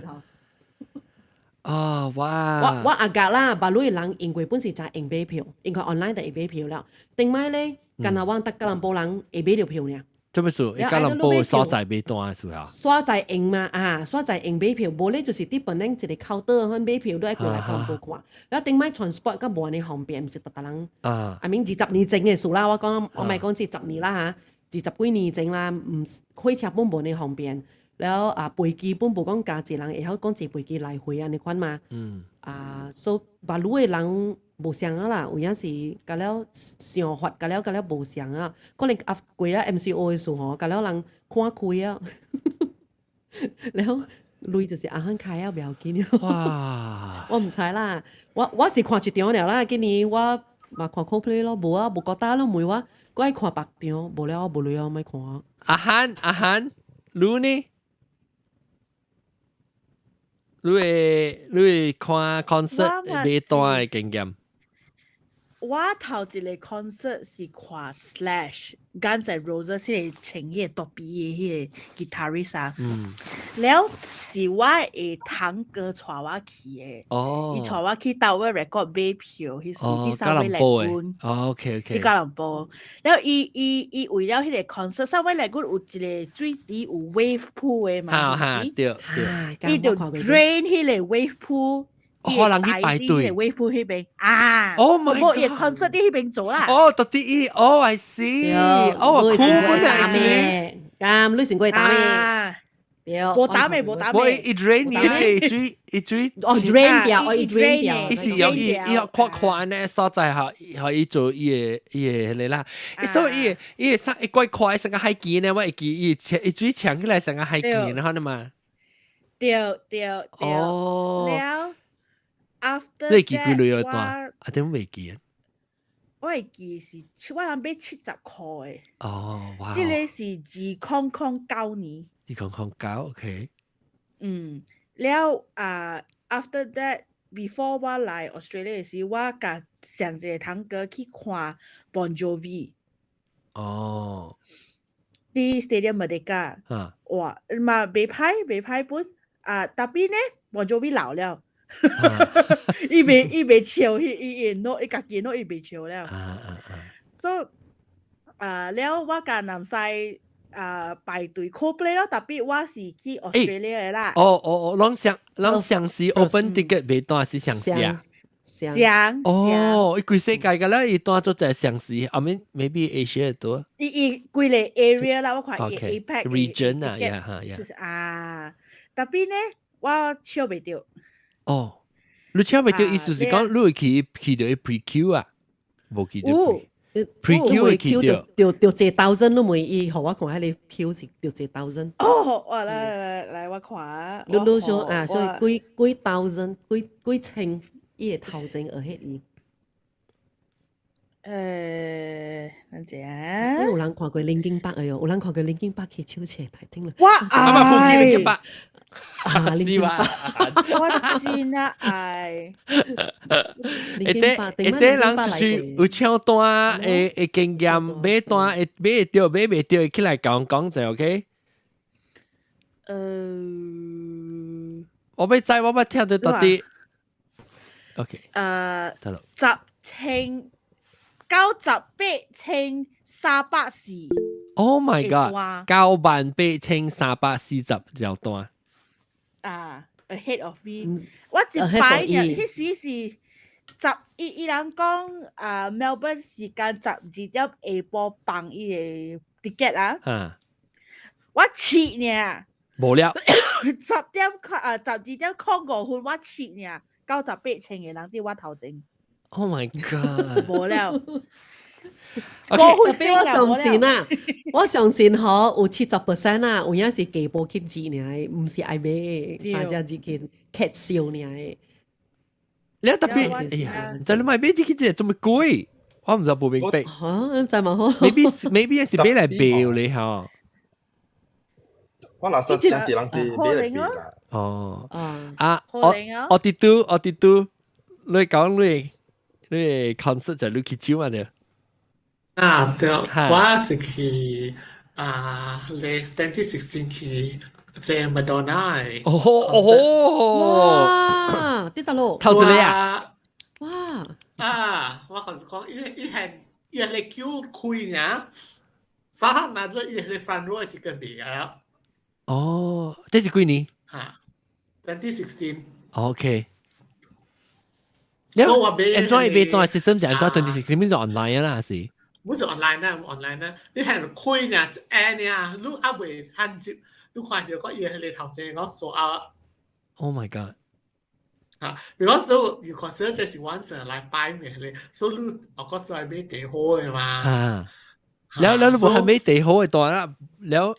哦，哇！我阿格啦，別類人因為本是知用買票，應該 online 就會買票了。頂擺咧，干焦阮得吉隆坡人會買著票爾。做咩事？伊吉隆坡所在買單是啊？所在用嘛啊，所在用買票，無咧就是佇本來一個 counter 去買票，都愛過來吉隆坡看。了頂擺 transport 較無按呢方便，毋是逐逐人。I mean 20年前嘅事啦，我講我莫講這十年啦嚇，20幾年前啦，毋火車本無按呢方便。了啊，飛機本無講加濟人會曉講坐飛機來回按呢款嘛。啊，所以馬路的人無相啊啦，有影是甲了想法，甲了甲了無相啊。可能啊過啊 MCO 的時候，甲了人看開啊，了鐳就是阿漢開啊，袂要緊。我毋知啦，我是看一場了啦，今年我嘛看 Coldplay 咯，無啊無覺得咯，問我，我愛看別場，無了無鐳啊，莫看。阿漢阿漢，你呢？你會看 concert 買單的經驗？我頭一個 concert 是看 Slash，Guns N' Roses 迄個穿迄個獨臂的彼個 guitarist 啊。了是我的堂哥帶我去的。伊帶我去 Tower Record 買票，彼時去 Sunway Lagoon。哦，OK。去吉隆坡。了伊為了彼個 concert，Sunway Lagoon 有一個水池有 wave pool 的嘛，哈對對。伊就 drain 彼個 wave pool。可能去排隊。 wave pool 彼邊啊。 Oh my god！伊 concert 佇彼邊做啦。哦，到底伊，哦，I see。哦，酷本來是。咁你成過打咩？對。無打咩，無打咩。我伊 drain 伊水，伊水。哦，drain 掉，哦，伊 drain 掉。伊是用伊伊擴寬呢所在吼，予伊做伊的伊的彼个啦。所以伊伊會伊怪快成個海墘呢，我會記伊伊水搶起來成個海墘，好嘛？對對對。哦。了。After 你記幾鐳個單？啊，點袂記啊？我會記是我人買70箍的。哦，哇！這个是2009年。2009，OK。嗯，了啊，After that，before 我來 Australia 的時，我共上一个堂哥去看 Bon Jovi。佇 Stadium Merdeka。哇，嘛袂歹，袂歹本啊，tapi 呢，Bon Jovi 老了。伊袂唱，伊伊伊 note，伊家己 note 伊袂唱了。So 啊，了我共南西啊排隊 Coldplay 咯，tapi 我是去 Australia 的啦。哦哦哦，攏相攏相時 open ticket 袂單是相時啊？相哦，伊規世界個啦，伊單做就係相時，I mean maybe Asia 多。伊伊規个 area 啦，我看伊 APAC region 啊，yeah 哈 yeah。啊，tapi 呢，我搶袂著。哦，你搶袂著意思是講你會去去著 pre queue 啊？無去著 pre queue 會去著。著著坐 thousand 都袂伊，予我看彼个票是著坐 thousand。哦，我來來來，我看。你你說啊，所以幾幾 thousand 幾幾千，伊會頭前 ahead 伊。等陣。有人看過 Linkin Park 的喲，有人看過 Linkin Park 去手冊台頂啦。我愛。 Linkin Park。啊，Linkin Park。我真啊愛。會得會得人就是有搶單的的經驗，買單會買會著買袂著，起來講講者，OK？我欲知，我欲聽著到底。OK。得咯。10,098,340。 Oh my god！98,340條單。啊，ahead of me，我一擺呢，彼時是十伊伊人講啊，Melbourne 時間12點下晡放伊个 ticket 啊。我試呢。無了。10點啊，12點05分我試呢，98,000個人佇我頭前。 Oh my god！無了。 特別我相信啊，我相信嗬有70% 啊，有影是加步去字爾，毋是愛買，大家只去客笑爾。你特別，哎呀，就你買買這去這這麼貴，我毋知無明白。嚇，你知嘛？好，maybe 是買來賣咧嗬。我若說真濟人是買來賣啦。哦，啊，我我佇拄，我佇拄，你講你你 concert 就你去唱啊對。啊對，我是去啊，你2016去坐 Madonna 的哦哦，哇！佇佗落？頭一个啊！哇！啊，我共你講，伊伊係伊係叫開爾，沙拿咗伊係 front row ticket 未啊？哦，這是幾年？嚇，2016。 OK。你按怎買單 system 是按怎 2016 是 online 啦，是？唔是 online 啦，online 啦，你係開呢，一呢，你還未趁接，你看到個伊係你頭先講 sold out。 Oh my god！啊，because 你 you consider 這是 once in a lifetime 嘅咧，所以你of course 係買幾好嘅嘛。啊，了了你無係買第好嘅單啦，了，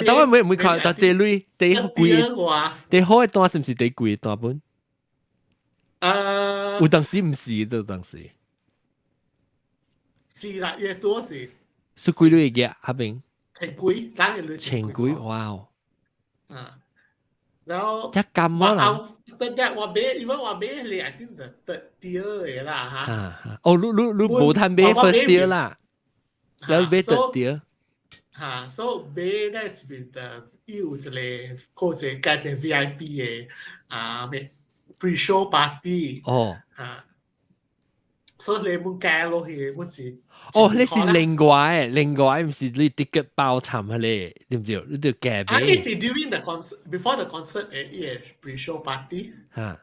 但我每每看到這類第貴，第好嘅單是毋是第貴嘅單本？有當時毋是，就當時。是啦，越多是。是幾鐳嘅？下邊？千幾，當然千幾，哇哦！啊，然後。這咁麼啦？等等，我買，因為我買係 I think the third tier 嘅啦嚇。啊，哦，你你你無趁買 first tier 啦，你買 third tier。嚇，所以買咧是的，有一個個一個加成 VIP 嘅啊咩 pre-show party。哦。嚇。所以你冇加落去，我是。哦，你是另外，另外毋是你 ticket 包參係咧，對唔對？你就加買。啊，你是 during the concert before the concert 嘅伊個 pre-show party。嚇。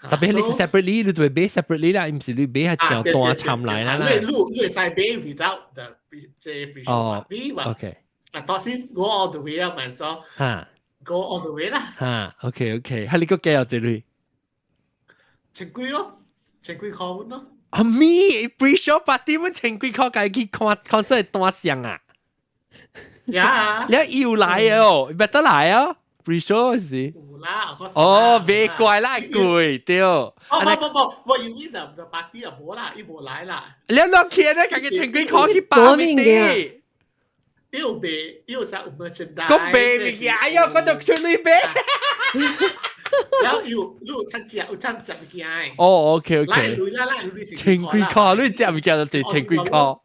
特別你是 separately，你就會買 separately 啦，毋是你買係條單參來啦。你你你會使買 without the 這 pre-show party 嘛？OK。啊，到時 go all the way 啊，咪說。嚇。 Go all the way 啦。嚇，OK OK，係你個加有這類？千幾咯，千幾塊咯。阿咪 pre-show party 阮千幾塊家去看 concert 單上啊？呀！你又來哦，別得來哦，pre-show 是。有啦，哦，別怪啦，貴對。哦，不不不，我以為就 party 啊，無啦，伊無來啦。你啷去咧？家己千幾塊去包面啲。又賣，又啥有 merchandise。講賣物件，哎呀，我就出嚟賣。然後有有趁食，有趁食物件的。哦，OK OK。來來來，來千幾塊，你食物件就千幾塊。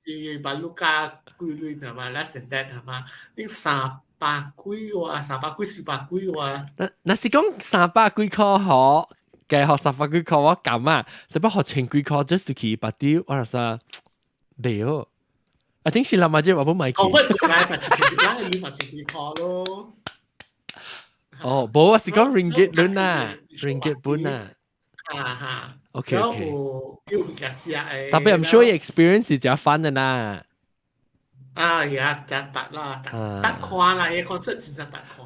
是馬路加幾鐳係嘛？less than that 係嘛？你300幾哇，300幾400幾哇。那那是講三百幾塊好，計學300幾塊我敢啊，只不過學千幾塊 just 去 party，我話袂好。I think 是諗下啫，我不買。講翻過來，咪是千幾塊，你咪千幾塊咯。哦，無我是講 ringgit 輪啊，ringgit 本啊。啊哈。 OK OK。有物件食的。特別 I'm sure experience 是真 fun 的啦。啊，也真得啦，得看啦，伊 concert 真正得看。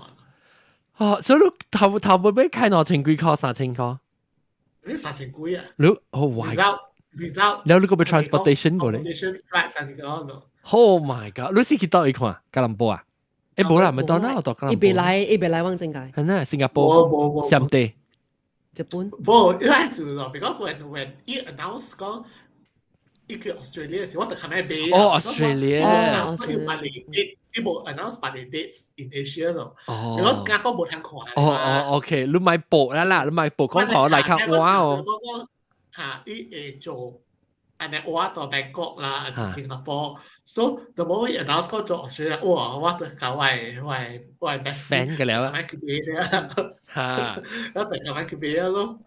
哦，所以你頭頭尾尾開2000幾塊、3000塊？你3000幾啊？你哦，哇！Without แล้ว你個 transportation 過咧？Transportation flight 啊，你講咯。 Oh my god！你是去佗位看？吉隆坡啊？誒，無啦，咪當啦，我到吉隆坡。伊袂來，伊袂來往政界。係呐，新加坡。無無無。上地。日本。無，一開始咯，because when 伊 announce 講伊去 Australia 時，我就看咪買。哦，Australia。哦，伊辦理 date，伊無 announce 辦理 dates in Asia 咯。哦。 because 剛講無通看。哦哦，OK，你買報啦啦，你買報講好來看哇哦。嚇，伊會做。按呢我到 Bangkok 啦，還是新加坡，so the moment announce 講做 Australia，哇，我就搞我我我 best friend 嘅了，去買了，嚇，我就搞去買咯。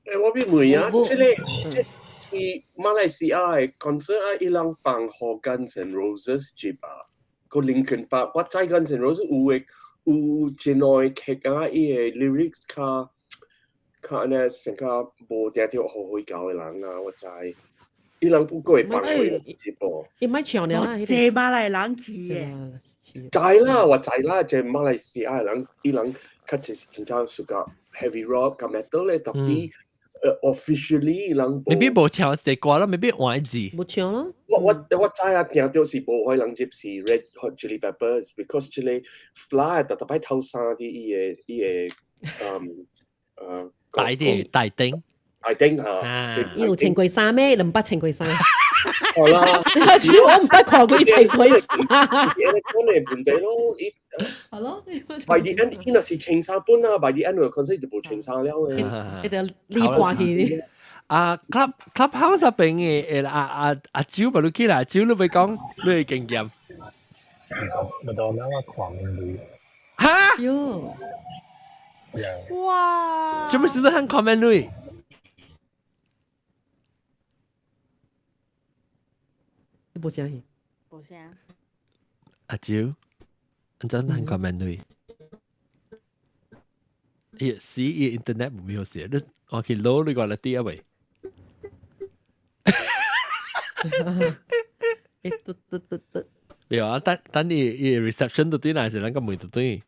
誒，我欲問啊，這個這去馬來西亞的 concert 啊，伊人放予 Guns N' Roses 入啊，個 Linkin Park，我知 Guns N' Roses 有的有真愛曲啊，伊的 lyrics 較較按呢成較無定著後悔教的人啊，我知。伊人不過會放予入啵。伊莫唱了啊！這馬來人去的。知啦，我知啦，這馬來西亞人，伊人較濟是真正屬較 heavy rock 較 metal 咧，特別officially 伊人 maybe 無唱這歌咯，maybe 換字。無唱咯。我我我知啊，聽到是無予人入是 Red Hot Chili Peppers，because 這個 Fly 特特擺頭衫佇伊個伊個嗯大啲大頂。大頂嚇。伊有穿過衫咩？你毋捌穿過衫。好啦，我毋捌看過伊穿過衫。是按呢款的問題咯，伊係咯。 By the end，伊若是穿衫本啊，by the end 個 concert 就無穿衫了嘅。伊就你看去。啊，club clubhouse 入邊嘅阿阿阿蕉咪你起來，蕉你咪講你嘅經驗。咪當啦，我看面女。哈？喲。哇！做咩事都肯看美女？你無聲戲。無聲。阿蕉，真難講面對。伊死伊 internet 無咩事，你我去攞你個嚟啲啊喂。欸，嘟嘟嘟嘟。對啊，等等你伊 reception 都對啦，是咱個問都對。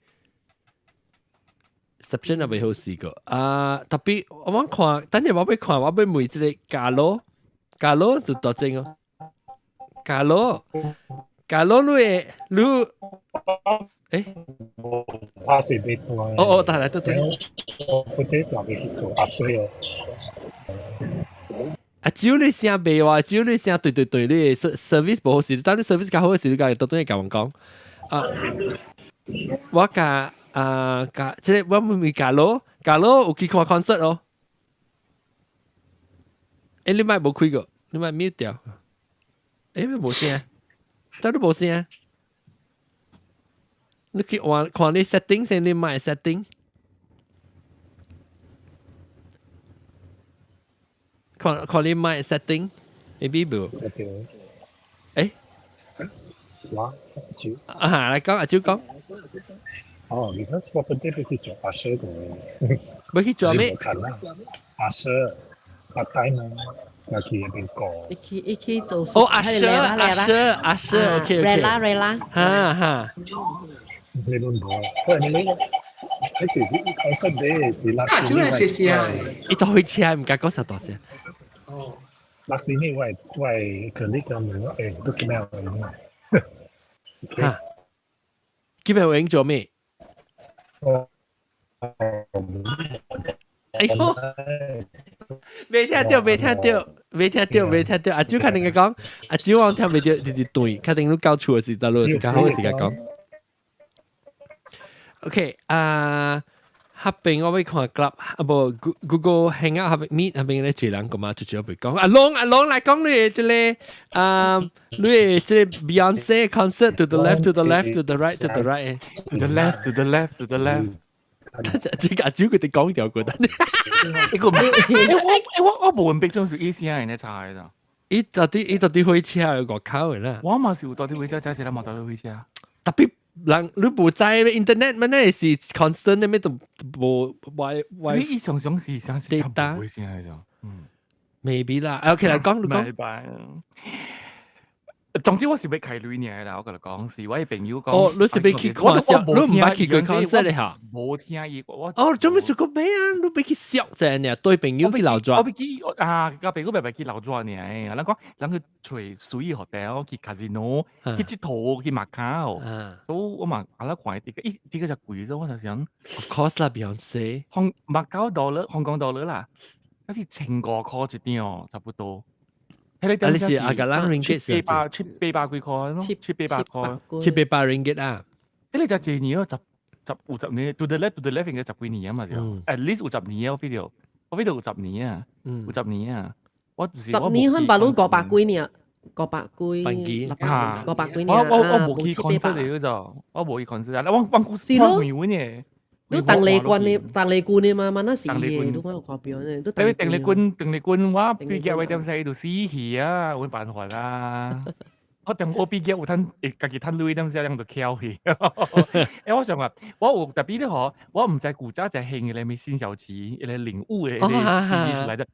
reception 也未好試過啊，特別我看，等陣我欲看，我欲問這個加羅，加羅就多正哦。加羅，加羅你會你，欸？拍水袂斷。哦哦，得來得得。我這上面去做阿水哦。啊，只要你聲袂話，只要你聲對對對，你 service 無好勢，當你 service 較好時，你家都對共阮講。啊，我共啊共，這個我問加羅，加羅有去看 concert 哦。欸，你麥無開過，你麥 mute 掉。欸，無聲，這都無聲。你去換看你 setting 先，你麥 setting。看看你麥 setting，maybe 無。欸？我啊，來講，阿蕉講。哦，because 我本地欲去做阿 Sir 個。欲去做咩？阿 Sir，阿帶呢？我去那邊過。伊去伊去做。哦，阿 Sir，阿 Sir，阿 Sir，OK OK。啦瑞啦。哈哈。你都無，喂你你，你其實開始的是六。啊，主要是啥？伊搭火車毋敢講啥大聲。哦。六年呢，我我佢呢個問我，欸，都幾咩話？哈？幾咩話做咩？哦。哎喲！未聽到，未聽到，未聽到，未聽到。阿蕉肯定嘅講，阿蕉我聽袂著，就是斷，確定你到厝的時陣，你時間好的時間講。OK 啊，彼邊我欲看 club 啊無 Google Hangout 彼邊 Meet 彼邊咧一個人個嘛，就就欲講。阿龍阿龍來講你的這個啊，你的這個 Beyonce concert to the left to the left to the right to the right to the left to the left to the left。這個阿蕉佢哋講掉過，呢個唔，欸我我我無問別種是意思啊，你查的咋？伊到底火車有外口的啦。我嘛是有搭佇火車，這是咱嘛搭佇火車。特別人你無知 internet 嘛？那是 constant 的咩都無外外。你常常是啥是差不多先係咋？嗯，maybe 啦。OK 來講，你講。拜。總之我是欲開鐳爾啦，我共你講，是我的朋友講。哦，你是欲去看笑，你毋捌去過 concert 的哈？無聽伊我。哦，做咩事個咩啊？你欲去笑者呢？對朋友去鬧熱。我欲去啊，共朋友欲去鬧熱爾。人講人去揣水 hotel 去 casino 去𨑨迌去馬卡。所以我嘛阿拉看伊這個，伊這個就貴咗，我就想。 Of course 啦，Beyonce。香馬卡 dollar，香港 dollar 啦，好似1500塊一張，差不多。啊！你是阿個人 ringgit 七八七八百幾塊咯，七八百塊，七八百 ringgit 啊！誒，你就一年咯，十十有十年，to the left to the left 應該十幾年啊嘛，就 at least 有十年啊，我 feel 到，我 feel 到有十年啊，有十年啊，我十年可能攏500幾呢，五百幾，嚇，500幾我我我無去 concert 嚟就，我無去 concert 啊，我我是咯，呢。你鄧麗君呢？鄧麗君呢嘛？嘛那是伊的，你講有看表呢？特別鄧麗君，鄧麗君，我畢業位點使就死去啊，無辦法啦。我等我畢業有趁，會家己趁鐳點使，人就翹去。欸，我想話，我有特別咧嗬，我毋知古早在興的咧咩辛曉琪，一個領悟的一個 CD 出來的。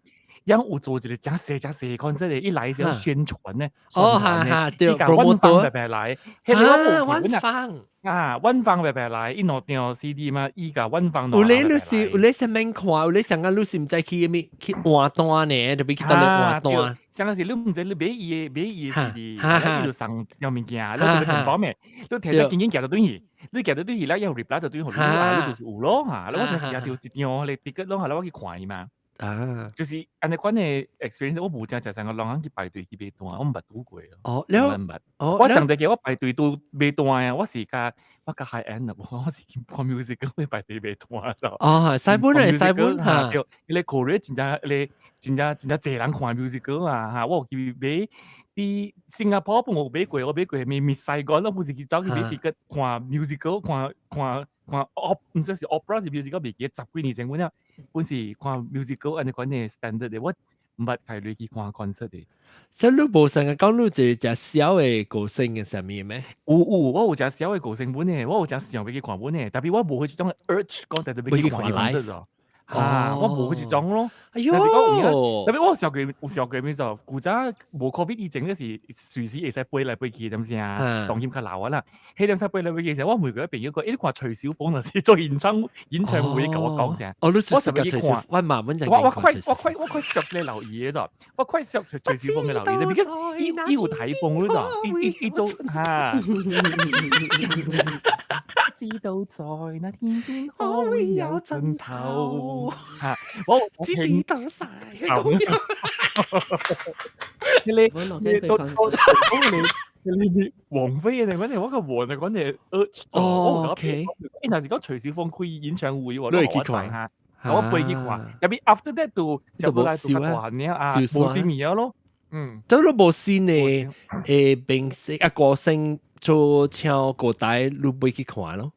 因有做一個誠細誠細 concert 的，伊來是要宣傳呢。哦，哈哈，對，伊共阮方白白來，彼個我無阮方啊，阮方白白來，伊兩張 CD 嘛，伊共阮方。有咧，你是有咧啥物看？有咧上個你是毋知去啥物去換單呢？特別去佗咧換單。上個是你毋知你買伊的買伊的 CD，伊就送樣物件，你就同包咩？你摕咗緊緊寄到轉去，你寄到轉去，咱有 reply 就轉予你，啊，你就是有咯嚇。我就是也就一張咧 ticket 咯，後來我去看伊嘛。啊，就是按呢款的 experience，我無誠食三個人去排隊去買單，我毋捌拄過。哦，了，哦，我上帝叫我排隊拄買單啊，我是較我較 high end 啦，我是去看 music 去排隊買單咯。哦，西本的西本哈，對，彼個 Korea 真正彼個真正真正濟人看 music 啊，哈，我有去買佇新加坡本我有買過，我買過咪咪西貢，我不是去走去買 ticket 看 music，看看看 op，毋知是 opera 是 musical，袂記得十幾年前阮了，本是看 musical 按呢款的 standard 的，我毋捌開鐳去看 concert 的。所以你無成日講你一個誠痟的歌星嘅啥物咩？有有，我有誠痟的歌星本的，我有誠想欲去看本的，但是我無彼種 urge 講特特欲去看伊 concert 咗。啊，我無彼種咯。哎喲，但是我有想過，有想過咩就古早無 COVID 以前嗰時，隨時會使飛來飛去，點先啊？當險較老啊啦。彼點使飛來飛去時，我問過朋友講，伊看徐小鳳就是做演唱會，共我講者。哦，你我實欲去看，我慢慢就我快熟你留意嘅咋，我快熟徐小鳳嘅留意啫，because 伊伊有台風嗰咋，伊伊伊做哈。知道在那天邊可會有盡頭？嚇！我知知道晒。你你都都你你王菲啊？定嗰陣我個王啊嗰陣哦，OK。伊若是講徐小鳳開演唱會喎，你去看下，我飛去看。但是 after that 就就過來就較大漢啊，無線物咯。嗯，都都無線的誒明星啊歌星做唱歌台，你袂去看咯？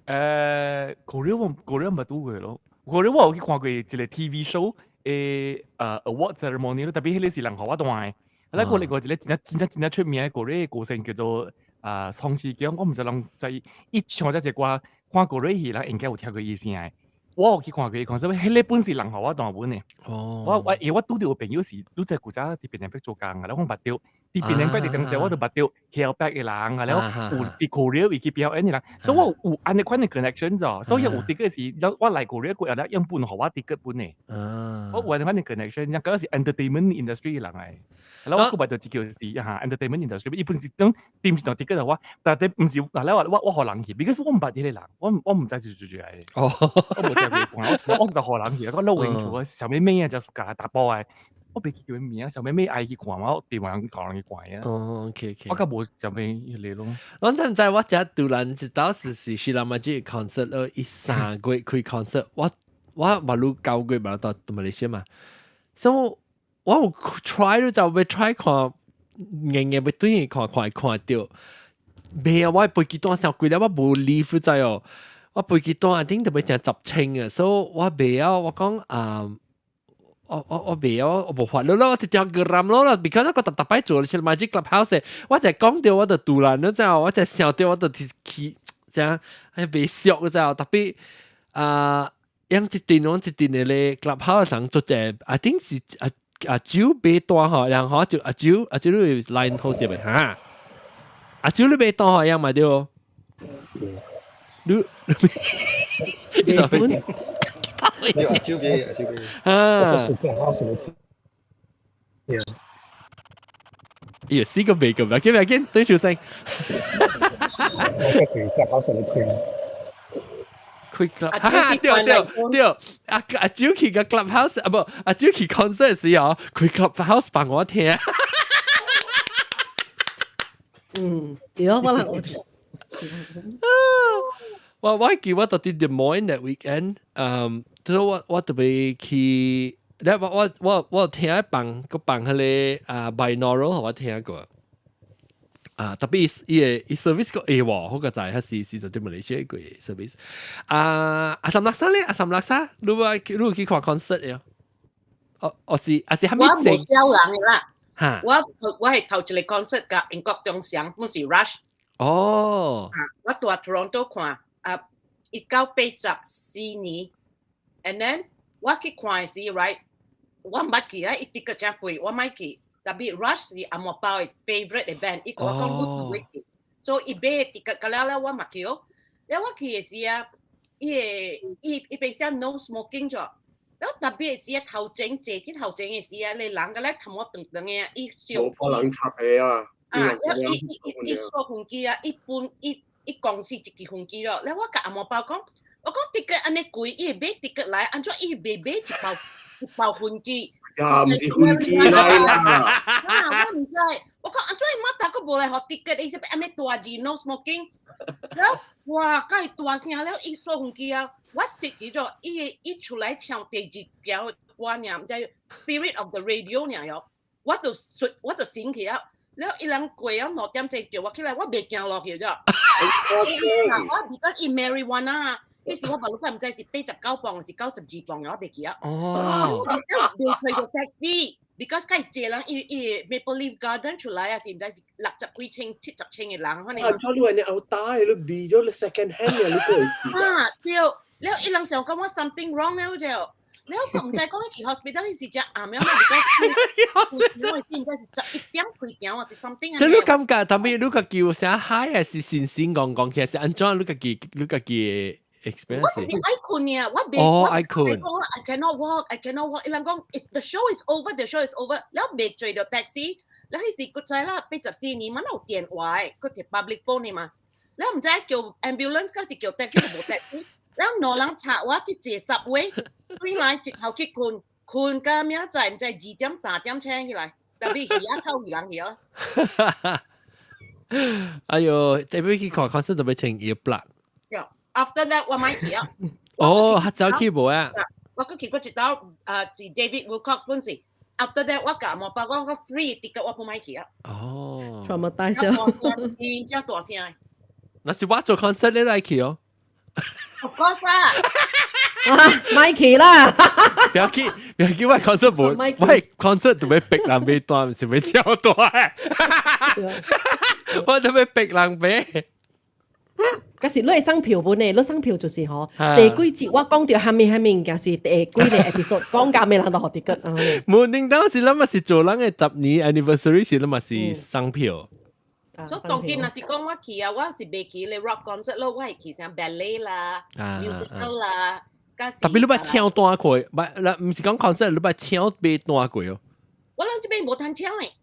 嗰啲我嗰啲咪拄過咯。嗰啲我有去看過一個 TV show 誒，award ceremony 咯，但是彼個是人予我大的。啊，個另外一個真正真正真正出名的嗰個歌星叫做啊宋世強，我毋知人知，伊唱這隻歌，看過嗰戲，人應該有聽過伊聲的。我有去看過伊看，所以彼個本是人予我大本的。哦。我因為我拄著有朋友是，愈在古早佇檳城做工啊，我捌著佇檳城北佇當時，我就捌著 KL 北的人啊，了有佇 Korea 伊去表演的人，所以我有按呢款的 connection 咗，所以有 ticket 是，我來 Korea 過後咧，用本予我 ticket 本的。我有按呢款的 connection，嗰個是 entertainment industry 的人來。然後我閣捌著一個是哈 entertainment industry，伊本是講訂一張 ticket 予我，但係毋是，嗱我我予人去，because 我毋捌彼個人，我毋知是誰來的。我無聽過，我是就予人去，我老興趣，小妹妹啊，就是教查埔的，我袂記叫伊名，小妹妹愛去看，我電話人教人去看啊。哦，OK OK。我較無啥物彼個咯。我知毋知我遮突然一道是是是人嘛，這個 concert 伊3月開 concert，我我嘛愈9月嘛到馬來西亞嘛，所以我有 try 就欲 try 看，硬硬欲對看看看著，袂啊！我飛機單傷貴了，我無 leave 知哦。我飛機單一定特別成10千啊，所以我袂啊！我講啊，我袂啊！我無法咯咯，我直接個冧咯啦，because 我逐逐擺做是 Magic Clubhouse，我就講著我就突然，你知影？我就想著我就去，這樣還袂俗，知影？特別啊，樣一陣攏一陣的咧 Clubhouse 上做者，I think 是啊。阿蕉買單吼，然後就阿蕉阿蕉你 line host 咪嚇？阿蕉你買單吼，樣嘛對？你你本？你阿蕉買阿蕉買啊！ Yeah. 伊四個未個，唔要緊唔要緊，對手聲。我個佢 Clubhouse 嚟聽。開 club，哈哈，對對對，阿阿蕉去個 clubhouse 啊，不，阿蕉去 concert 時候，開 clubhouse 放我聽。嗯，對，我人有聽。我記我到佇 Des Moines that weekend，嗯，就是我特別去，我我我我聽放個放彼個啊 binaural 我聽過。啊，特別伊個伊 service 個會喎，好個在，還是是就佇馬來西亞個 service。啊，阿三拉沙咧，阿三拉沙，你話你有去看 concert 呀？哦，哦是，還是蝦米？我無痟人啦。哈，我我係頭一個 concert 佮英國中祥，本是 Rush。哦。我佇 Toronto 看，啊，1984年，and then 我去看的時，right，我毋捌去啊，伊 ticket 誠貴，我莫去。但是 Rush 是阿莫包的 favorite 的 band，伊共我講我會去，所以伊買 ticket 個了了，我嘛去哦。了我去的時啊，伊會伊伊邊寫 no smoking 咗，了特別是啊頭前坐佇頭前的時啊，你人個咧頭毛長長的啊，伊上無可能插的啊！啊，了伊伊伊伊坐飛機啊，伊分伊伊公司一支飛機咯。了我共阿毛包講，我講 ticket 按呢貴，伊會買 ticket 來，按怎伊會買一包一包薰機？呀，毋是薰機來啦！啊，我毋知，我講按怎伊媽大閣無來予 ticket，伊就按呢大字 no smoking。了，哇，佮伊大聲了，伊坐飛機啊，我識記咗，伊伊出來唱第二條歌爾，毋知 Spirit of the Radio 爾喲，我就我就醒起啊。了伊人過了2點鐘叫我起來，我袂行落去咗。我 because 伊 marijuana，伊時我無你毋知是89磅是92磅，我袂記啊。哦。袂揣著 taxi，because 較濟人伊伊 Maple Leaf Garden 出來啊，是毋知是60幾千、70千嘅人，可能。啊，咗你話你後打你變咗你 second hand 嘅，你個是。啊，對，了伊人想講我 something wrong 了就。你我毋知講去 hospital 是只暗暝，我我是應該是11點開場，還是 something。這你感覺，特別你家己有啥 high 還是神神戇戇，其實是按怎你家己你家己 experience？我是愛睏呢，我袂。哦，愛睏。 I cannot walk, I cannot walk。伊人講，the show is over, the show is over。了袂坐著 taxi，了彼時閣知啦，84年嘛，有電話，閣摕 public phone 的嘛。了毋知叫 ambulance，還是叫 taxi 都無 taxi。了兩人插我去坐 subway，對來一頭去睏，睏到明仔毋知2點3點醒起來，特別魚仔臭魚人去哦。哎喲，特別去看 concert 特別穿 ear plug。 After that 我莫去啊。哦，較早去無啊？我閣去過一道，是 David Wilcox 本是。After that 我共無包講個 free ticket 我不莫去啊。哦。 Traumatized。大聲，真正大聲。若是我做 concert 你來去哦。 Of course 啦。莫去啦。不要去，不要去，我 concert 無，我 concert 特別逼人買單，是欲超大。我特別逼人買。可是你會送票本呢？你送票就是吼，第幾節我講著蝦米蝦米物件是第幾個 episode 講到咩人都予 ticket。無定當時咱嘛是做人的10年 anniversary 時，咱嘛是送票。所以當今若是講我去啊，我是袂去咧 rock concert 咯，我會去啥 ballet 啦、musical 啦。特別你捌搶單過，唔，毋是講 concert，你捌搶買單過哦。我人這邊無通搶的。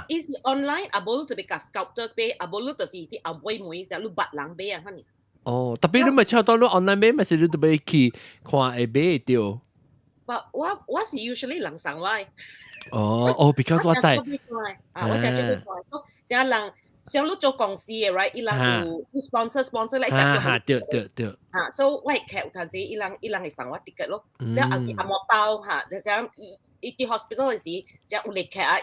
伊是 online，啊無你特別共 scalpers 買，啊無你就是佇後尾門，就你捌人買啊，反正。哦，特別你咪搶到你 online 買，咪是你特別去看會買著。我是 usually 人送我。哦哦，because 我知。啊，我真做看，所以啥人像你做公司的，right？伊人有 sponsor sponsor 來。哈哈，對對對。哈，所以我會客有陣時，伊人會送我 ticket 咯。了也是按摩包哈，就像伊佇 hospital 的時，像有嚟客啊，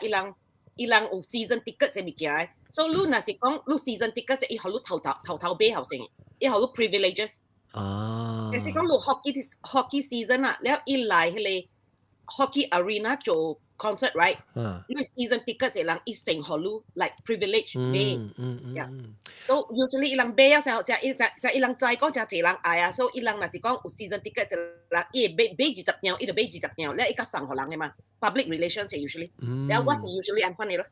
伊人有 season ticket 這物件，所以你若是講你 season ticket，伊予你頭頭頭頭買後先，伊予你 privileges。就是講你 hockey season 啊，了伊來彼個 hockey arena 做 concert right？你 season ticket 這人伊先予你 like privilege 買。So usually 伊人買啊，時候就伊就就伊人知講誠濟人愛啊，所以伊人若是講有 season ticket 這人伊會買買20張，伊就買二十張，了伊較送予人的嘛。Public relations usually，了我是 usually 按款的咯。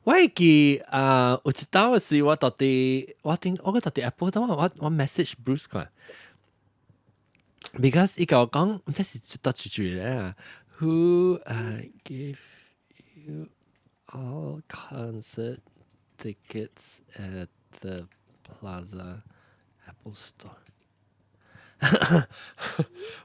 我會記啊，有一道是我到底我頂我個到底 Apple 等我我 message Bruce 看，because 伊共我講，毋知是到處住咧，Who gave you all concert tickets at the Plaza Apple Store？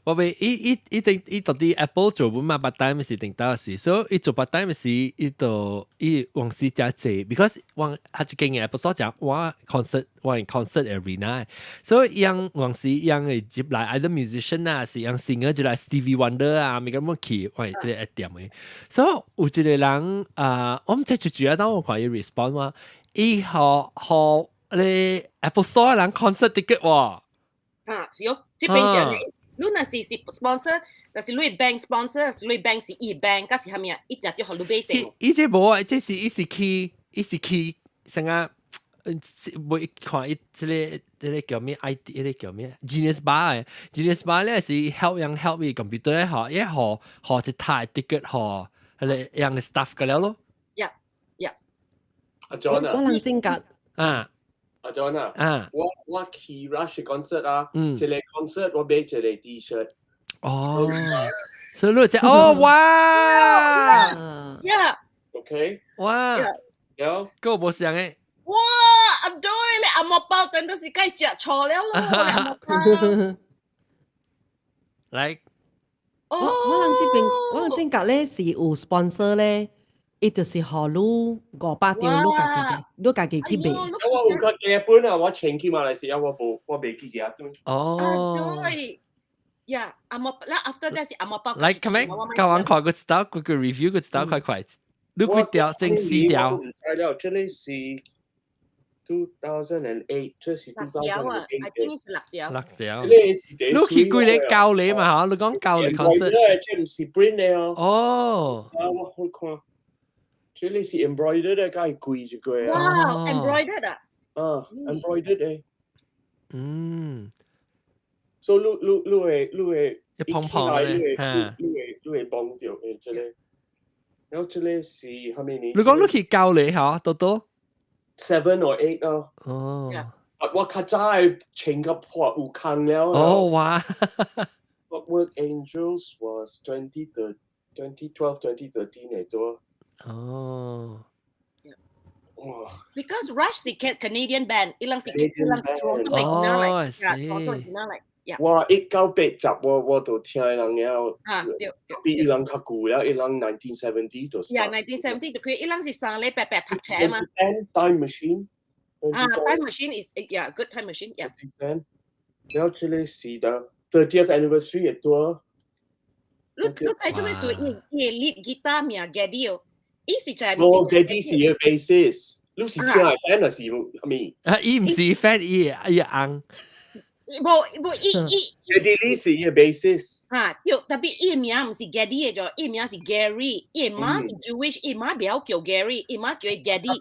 我袂伊伊伊定伊到底 Apple 做本嘛，part time 是定到時，所以伊做 part time 時，伊就伊往時誠濟，because 往他一間 Apple 所講我 concert 我 concert arena，所以樣往時樣會接來 either musician 啊，是樣 singer 就來 Stevie Wonder 啊，咪咁樣去我係一點嘅，所以有一個人啊，我毋知就主要當我看伊 respond 話，伊予予咧 Apple Store 人 concert ticket 喎。啊，是哦，這邊是你若是是 sponsor，若是你 bank sponsor，是你 bank 是伊 bank，還是啥物啊？一定要予你買先。伊這無啊，這是伊是去，伊是去，啥個？會看伊這個這個叫咩 ID，這個叫咩？Genius Bar 嘅 Genius Bar 咧是 help 人 help 伊 computer 嗬，伊予予一台 ticket 予彼個樣 staff 個了咯。 Yeah，yeah。阿 John 啊，我人真格啊。阿 John 啊，我去 Rush concert 啊，一個 concert 我買一個 T-shirt。哦，所以你就哦哇，Yeah， OK，哇，有，個無像嘅。哇，阿對咧，阿莫包等都是該食錯了咯，阿莫包。來，我人這邊我人正格咧是有 sponsor 咧。伊就是予你500張，你家己嘅，你家己去買。我有較基本啊，我前去馬來西亞，我無我袂記得。哦。對，呀，阿莫，那 after that 是阿莫包。來，come on，教我看個一道，個個 review 個一道，快快。你幾條？整四條。唔知了，這裡是2008，這是2008。 I think 是六條。六條。你是第你去幾個教你嘛？嚇，你講教你 concert。這毋是 print 的哦。哦。啊，我好看。這裡是 embroidered 的，梗係貴一個啊。哇，embroidered 啊！啊，embroidered 的。所以你會一蓬蓬咧，你會幫到誒，這個。然後這個是蝦米呢？你講你去教你嚇，多多 7 or 8 啊。哦。我較早係穿個破有空了。哦哇！Clockwork Angels was 2012, 2013 嚟多。哦。哇！Because Rush 是 Canadian band，伊人是伊人 Toronto 哦，是 Toronto 來。我1980我就聽人了，啊對，比伊人較舊了，伊人1970就。 Yeah, 1970 就佢伊人是3禮拜白讀冊嘛。 Time Machine。啊，Time Machine is, yeah, good Time Machine, yeah。 然後這個是的 30th anniversary 也多。你知做咩事？伊 lead guitar 名 Geddy 哦，伊是在。哦，Geddy 是個 bassist，你是聽 fan 還是啥物？啊，伊毋是 fan，伊紅。無無，伊伊 Geddy Lee 是伊個 bassist。啊，對，特別伊名毋是 Geddy 的啫，伊名是 Gary，伊媽是 Jewish，伊媽袂曉叫 Gary，伊媽叫伊 Geddy，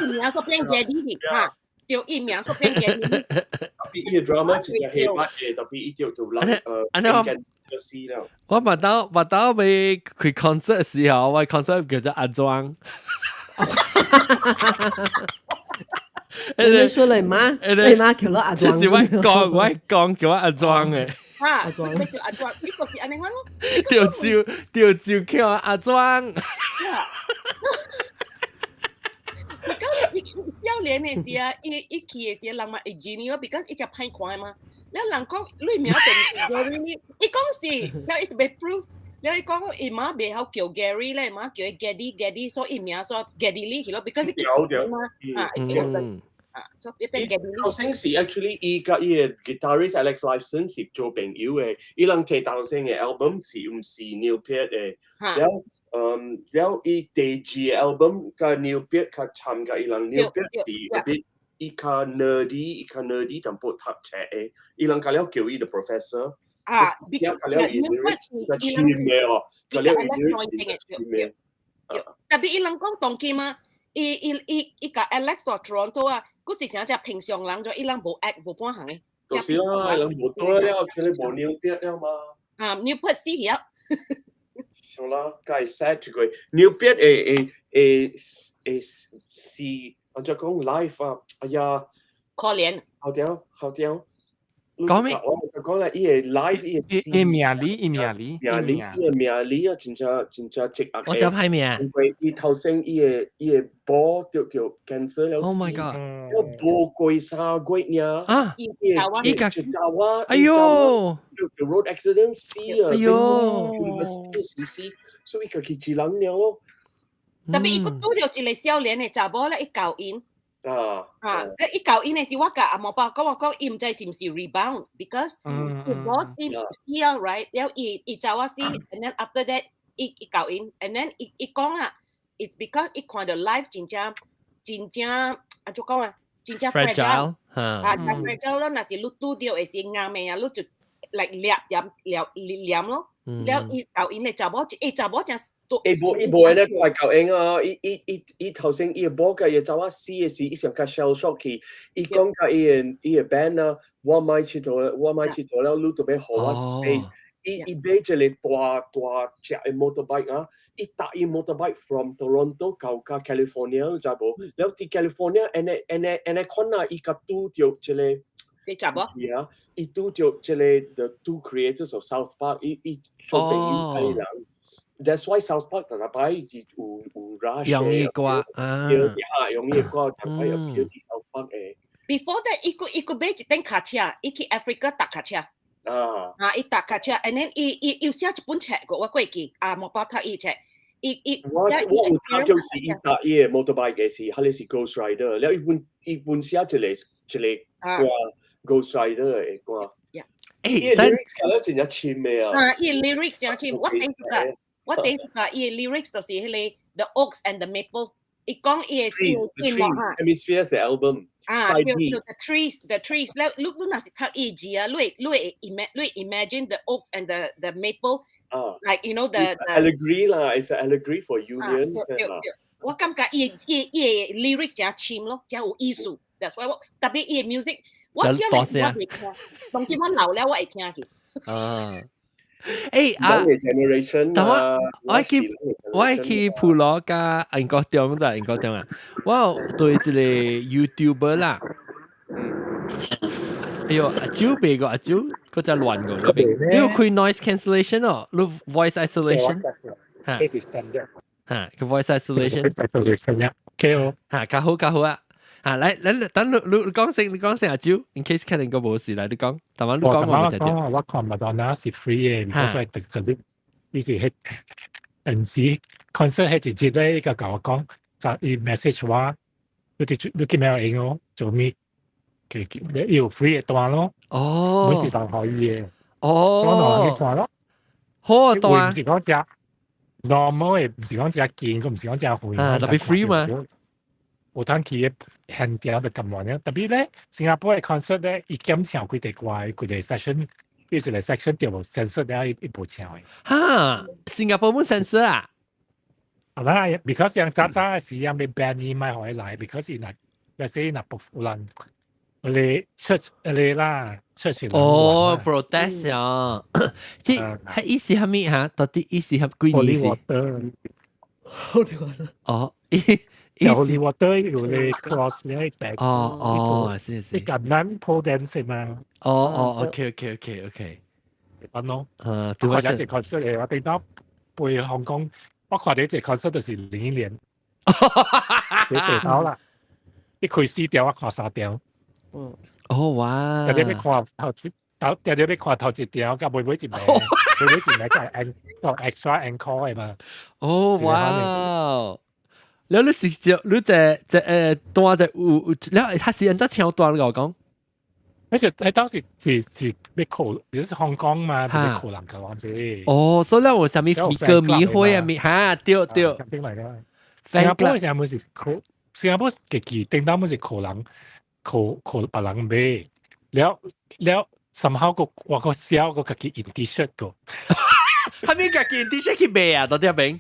伊名所變 Geddy 哈，對，伊名所變 Geddy。特別伊個 drummer 就係黑白嘅，特別伊叫做人死了。我捌到欲開 concert 時候，我 concert 叫做阿莊。你說你媽，你媽叫我阿莊。就是我講叫我阿莊嘅。啊，阿莊，叫阿莊，呢個是按呢款咯。掉照掉照叫阿莊。咁伊少年的時啊，伊去的時，人嘛會認伊，because 伊只歹看嘛。了人講你名叫 Gary，伊講是，了伊特別 proof。了伊講伊媽袂曉叫 Gary 咧，媽叫伊 Geddy Geddy，所以伊名說 Geddy Lee 去咯，because 對嘛，啊，啊，所以變 Geddy Lee。頭先是 actually 伊佮伊个 guitarist Alex Lifeson 是做朋友的，伊人提頭先的 album 是毋是 Neil Peart 的？了，了伊第二個 album 佮 Neil Peart 較參加伊人 Neil Peart 是 a bit 伊較 nerdy，伊較 nerdy 淡薄讀冊的，伊人較了叫伊的 professor。啊，較了伊 lyrics 較深的哦，較了伊 lyrics 較深的。特別伊人講當今嘛，伊佮 Alex 到 Toronto 啊，佢是成隻平常人咗，伊人無 act 無半項的。就是啦，人無多了，佢哋無 Neil Peart 了嘛。啊，Neil Peart 死去啊。好啦，梗係 sad 佢 Neil Peart 會是按怎講 life 啊，哎呀，可憐。好屌，好屌。講咩？我講啦，伊個 life 伊個伊名字，伊名字，名字，伊個名字啊，真正真正積壓。我就歹命。因為伊頭先伊個波著著 cancer 了。 Oh my god！我無過3個月爾。啊！伊個就走啊！哎喲！著 road accident 死啊！哎喲！死死，所以家己一人了咯。特別伊閣拄著一個少年的查某咧，伊教𪜶。啊啊！伊教𪜶的時，我共阿毛包講我講，伊毋知是毋是 rebound，because 我死死了，right？了伊查某死，and then after that，伊教𪜶，and then 伊講啊，it's because 伊看著 life 真正真正按怎講啊，真正 fragile，啊，真 fragile 咯，若是你拄著會是硬命啊，你就 like 掠黏掠黏咯，了伊教𪜶的查某，伊查某真。伊無伊無咧快教𪜶啊！伊頭先伊個某佮伊查某死的時，伊上較 shell shock 去。伊講佮伊個 band 啊，我莫𨑨迌，我莫𨑨迌了，你著欲予我 space。伊買一個大大隻的 motorbike 啊，伊搭伊 motorbike from Toronto 到到 California，你知無？了佇 California 按呢按呢按呢款啊，伊共拄著一個。你知無？啊，伊拄著這個 the two creators of South Park，伊做朋友彼人。That's why South Park 逐逐擺有 Rush 用伊歌啊，對嚇，用伊歌，逐擺有表佇 South Park 的。 Before that，伊閣買一頂跤車，伊去 Africa 踏跤車。啊！啊，伊踏跤車，and then 伊有寫一本冊個，我過記啊，無包讀伊冊。伊我有讀就是伊踏伊的 motorbike 的時，彼個是 Ghost Rider，了伊本寫一個一個歌 Ghost Rider 的歌。欸，但 lyrics 講得真正深的啊！啊，伊 lyrics 真深，我頂一個。我第一個伊 lyrics 就是彼個 The Oaks and the Maple，伊講伊嘅 The Trees Hemispheres album 啊，對對，The Trees，The Trees，你你你若是讀伊字啊，你會 imagine the oaks and the maple，like the allegory 啦，it's an allegory for union。對對，我感覺伊伊伊 lyrics 誠深咯，誠有意思。That's why 我特別伊 music，我小我會聽，當今我老了我會聽去。啊。誒啊！generation 等我我去普羅加英國中就英國中啊，我對這個 YouTuber 啦，哎呦，阿蕉別個阿蕉，嗰隻亂個嗰邊，你有開 noise cancellation 哦，你 voice isolation 嚇，這是 standard 嚇，個 voice isolation isolation 啊，OK 哦，嚇，較好較好啊。啊，來來，等你你講先，你講先阿蕉，in case 肯定個無事來，你講，但係你講我唔知。我看麥當娜是 free 嘅，because 我嗰啲，伊是彼陣時 concert 彼一日咧，伊就共我講，就伊 message 我，你佇你去咩用哦，做咩？佢伊有 free 嘅單咯，哦，每次當可以嘅，哦，所以我去看咯，好單，唔是講食 normal 嘅，唔是講食近，佢唔是講食遠，啊，特別 free 嘛。有通去嘅現場就咁亂咧，特別咧，新加坡嘅 concert 咧，伊檢唱幾個歌，幾個 section，伊一個 section 就無 censor 了，伊伊無唱嘅。哈，新加坡無 censor 啊？啊，那 because 像早早嘅時，人欲 ban 伊莫予伊來，because 伊若，假使伊若不有人，你出你啦，出去。哦，protest 啊，這係意思係咩嚇？到底意思係幾年意思？ Holy water。哦，有 Holy water 有你 cross 咧白。哦哦，是是。你咁難 pole dance 嘛？哦哦，OK OK OK OK。咁咯。誒，我看一個 concert 嘅，我頂到飛香港，我看到一個 concert 就是林憶蓮，這地到啦，一開四條，我看三條。嗯。哦哇！特別欲看頭一頭，特別欲看頭一條，佮尾尾一暝，尾尾一暝才係 extra encore 嘅嘛。哦哇！了你是就你這這單這有，了他是按怎唱單你我講？嗰時喺當時是是欲靠，就是香港嘛，欲靠人嘅話是。哦，所以咧有啥物歌迷會啊？咪嚇對對。肯定嚟嘅。新加坡成日是靠，新加坡自己頂當是靠人，靠靠別人買，了了，somehow 個我個小個家己印 T-shirt 個。係咪家己印 T-shirt 去賣啊？到底邊？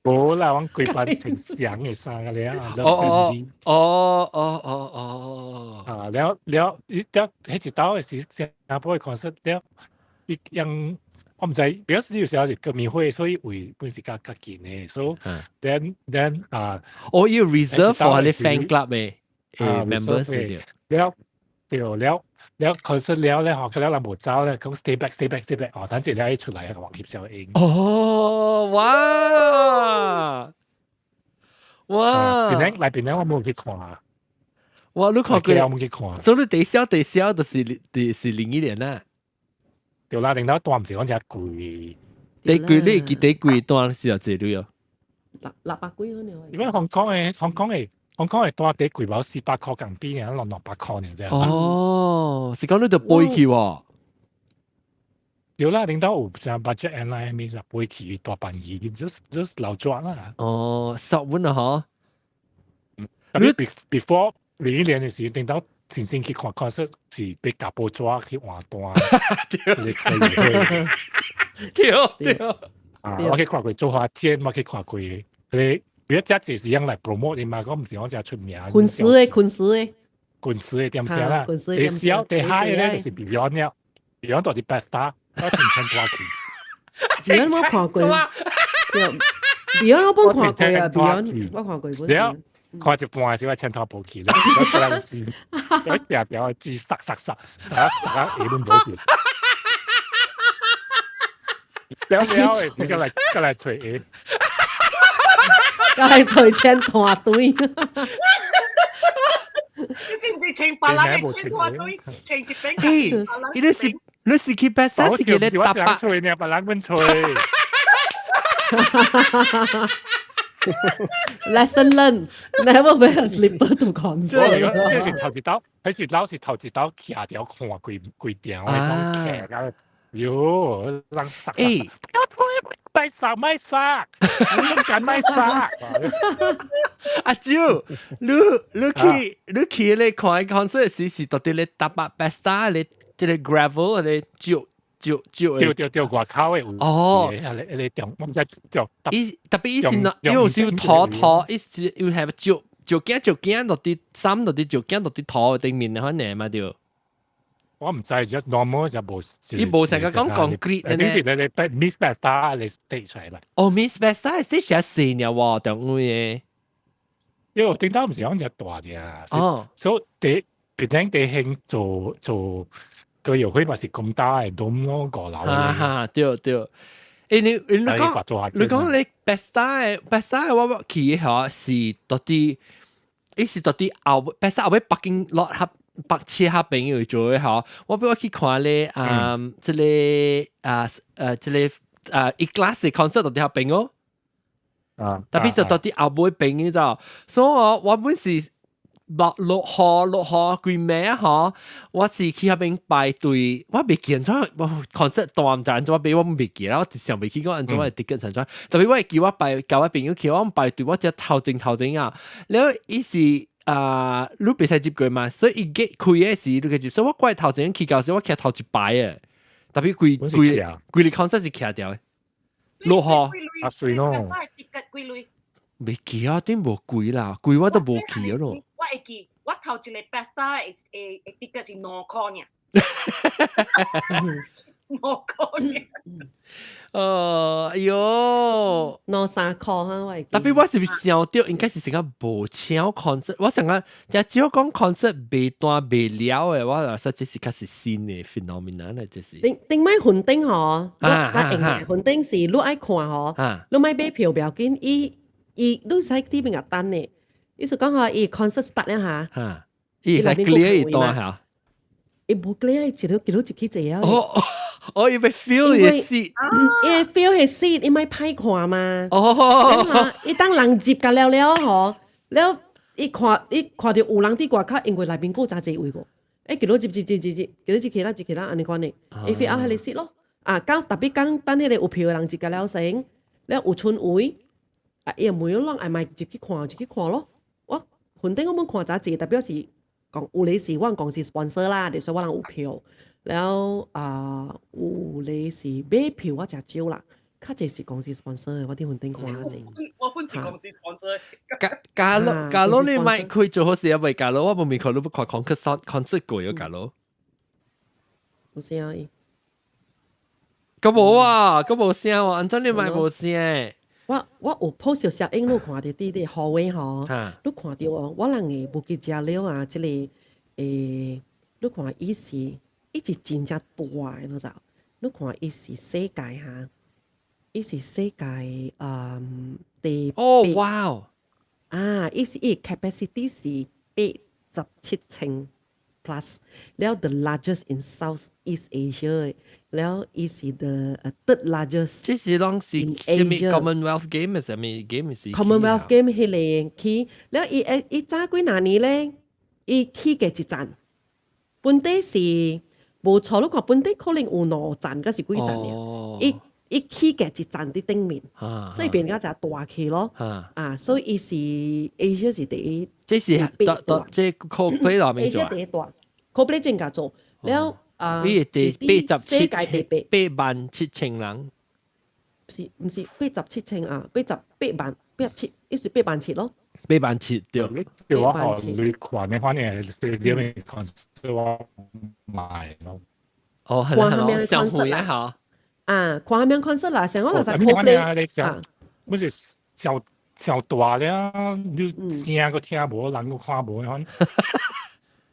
無啦，我規班成箱嘅衫個了。哦哦哦哦哦哦。啊，了了，了，彼一道嘅是新加坡嘅 concert 了，伊用我毋知，表示有時候是歌迷會，所以位本是較較近嘅，所以 then 啊，哦，要 reserve for 你 fan club 嘅members 了對了了 concert 了咧，嗬，佢了人無走咧，講 stay back stay back stay back，哦，等陣了伊出來黃翕小影。哦，哇！哇！邊咧來邊咧，我無去看。哇！你看過？我無去看。所以你第小第小就是就是林憶蓮啦。對啦，領導單毋是講誠貴。第貴你記得貴單是有幾鐳哦？六六百幾可能。因為香港嘅香港嘅香港嘅單第貴無400箍港幣，爾，200箍爾啫。哦，是講你就飛去喎？對啦，領導有像 budget airline 咪就飛去大半夜，just 流轉啦。哦，十蚊啊嗬。特別 before 林憶蓮嘅時，領導真正去看 concert 是欲夾報紙去換單，對對對。啊，我去看過周華健，我去看過，佢別只只是用來 promote 的嘛，我毋是講誠出名。昆士的，昆士的，昆士的點聲啦，第小第下嘅咧就是 Beyond 了，Beyond 就係 best star，我全程拖去。 Beyond 我看過，對，Beyond 我冇看過啊，Beyond 我看過。了，看一半時我千拖無去啦，我來字，我定定字塞塞塞，塞塞啊下攏無去。了了的，你過來過來揣下。過來揣千團隊。你知唔知穿別人嘅千團隊，穿一邊。嘿，你是你是去白沙是叫你搭白吹呢？別人阮吹。 Lesson learned: never wear a slipper to concert。這是頭一道，彼是老是頭一道徛著看規規場，我講徛到，喲，人殺欸，不要推，莫殺莫殺，勇敢莫殺。阿蕉，你去你看 concert 時是到底你搭白白 star 你這個 gravel 你照照照。對對對，外口的有。哦，你中，我毋知中。伊特別伊是那，伊有時拖拖，伊是有係照照鏡照鏡落啲衫落啲照鏡落啲拖頂面可能嘛對。我毋知，就 normal 就無。伊無成個講 concrete 呢。你是你 Miss Besta 你 stage 出來。哦，Miss Besta 係寫四年喎，中嘅。因為頂頭毋是講隻大嘅啊。哦。所以第別頂地興做做個遊會嘛是咁大嘅 dome 咯，五樓。哈哈，對對。欸，你講你 Besta Besta 我去嘅是到底，伊是到底後 Besta 後尾 parking lot 合北車合朋友做嘅嗬，我俾我去看咧，啊，這個啊這個啊，一 class 嘅 concert 到底合朋哦。啊，特別就到底後尾朋友就，所以我本是落雨規暝嗬，我是去嗰邊排隊，我未見咗，我 concert 大毋知按怎買，我未記啦，我想未起講按怎我 ticket 成怎，特別我會記我排交我朋友去，我排隊我只頭前頭前啊，了伊是啊，你袂使入過嘛，所以伊 gate 開嘅時你可以入，所以我過頭前去到時，我徛頭一排嘅，特別規規規個 concert 是徛掉嘅，落雨啊水咯，未記啊，點無貴啦，貴我都無記咯。我會記，我頭一個 Besta 會 ticket 是2箍爾，2箍爾。哎喲，兩三箍哈，我會記。特別我是想到應該是成個無搶 concert，我想講，只少講 concert 未斷未了的，我話說這是較是新的 phenomenon 咧，這是。頂頂擺雲頂吼，在用的雲頂是你愛看吼，你莫買票不要緊，伊伊你使佇邊個等的。意思講吼，伊 concert start 了哈，伊會使 clear 一段嚇。伊無 clear，一路一路一起坐啊。哦，哦，伊欲 fill 伊 seat，伊 fill 彼 seat，伊莫歹看嘛。哦，伊當人入甲了了吼，了伊看伊看著有人佇外口，因為內面閣有誠濟位個。欸，一路入入入入入，一路入起來入起來，按呢款的，伊 fill 彼个 seat 咯。啊，到特別講等彼個有票的人入甲了先，了有剩位，啊，伊會問攏愛莫入去看，入去看咯。我雲頂我們看誠濟，特別是講有咧是阮公司 sponsor 啦，就說我人有票。了啊，有咧是買票我誠少啦，較濟是公司 sponsor 的，我佇雲頂看較濟。我本是公司 sponsor。假如你莫開做好事啊，未假如我無面看你不看 concert concert 過有假如。有聲伊。閣無啊，閣無聲喎，按怎你莫無聲？我有 post 小影，你看著佇佇 hallway 吼，你看著哦，我人會無記食了啊，這個你看伊是伊是真正大的，你知？你看伊是世界哈，伊是世界第哦哇！啊，伊是伊 capacity 是87,000 plus，了 the largest in Southeast Asia，了伊是 the third largest。這是攏是啥物 Commonwealth Game 啥物 game 是？Commonwealth Game 彼個起，了伊會伊早幾若年咧，伊起價一層，本底是無錯，你看本底可能有兩層，抑是幾層爾？伊伊起價一層佇頂面，所以變甲誠大氣咯。啊，所以伊是 Asia 是第一。這是大大這 Coldplay 內面做？Asia 第一大，Coldplay 正甲做了啊！伊第87 世界第八87,000人，是毋是87,000啊？八十八萬八七，伊是8萬7咯。 8萬7對。對我哦，你看你反正是點樣看，我買咯。哦，係啦係啦，相互一下。啊，看啥物 concert 啦？像我若是 Coldplay 啊，不是超超大了，你聲閣聽無，人閣看無，反。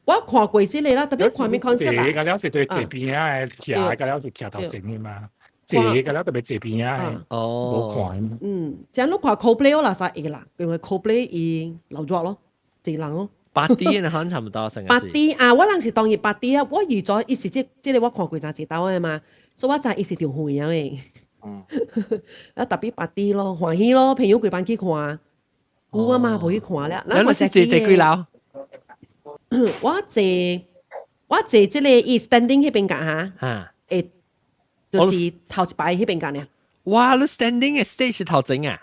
我看過這個啦，特別看物 concert 啦。坐個了是對坐邊仔的，徛個了是徛頭前的嘛。坐個了特別坐邊仔的，哦，無看。嗯，這樣你看 Coldplay 我若使會啦，因為 Coldplay 伊鬧熱咯，濟人咯。八 D 可能差唔多成。八 D 啊，我人是當日八 D 啊，我預咗伊是這個我看過誠濟兜的嘛，所以我知伊是著遠的。啊，特別八 D 咯，歡喜咯，朋友規班去看，久我嘛無去看了。你是坐第幾樓？我坐這個伊 standing 彼邊架哈，會就是頭一排彼邊架爾。哇！你 standing 的 stage 頭前啊？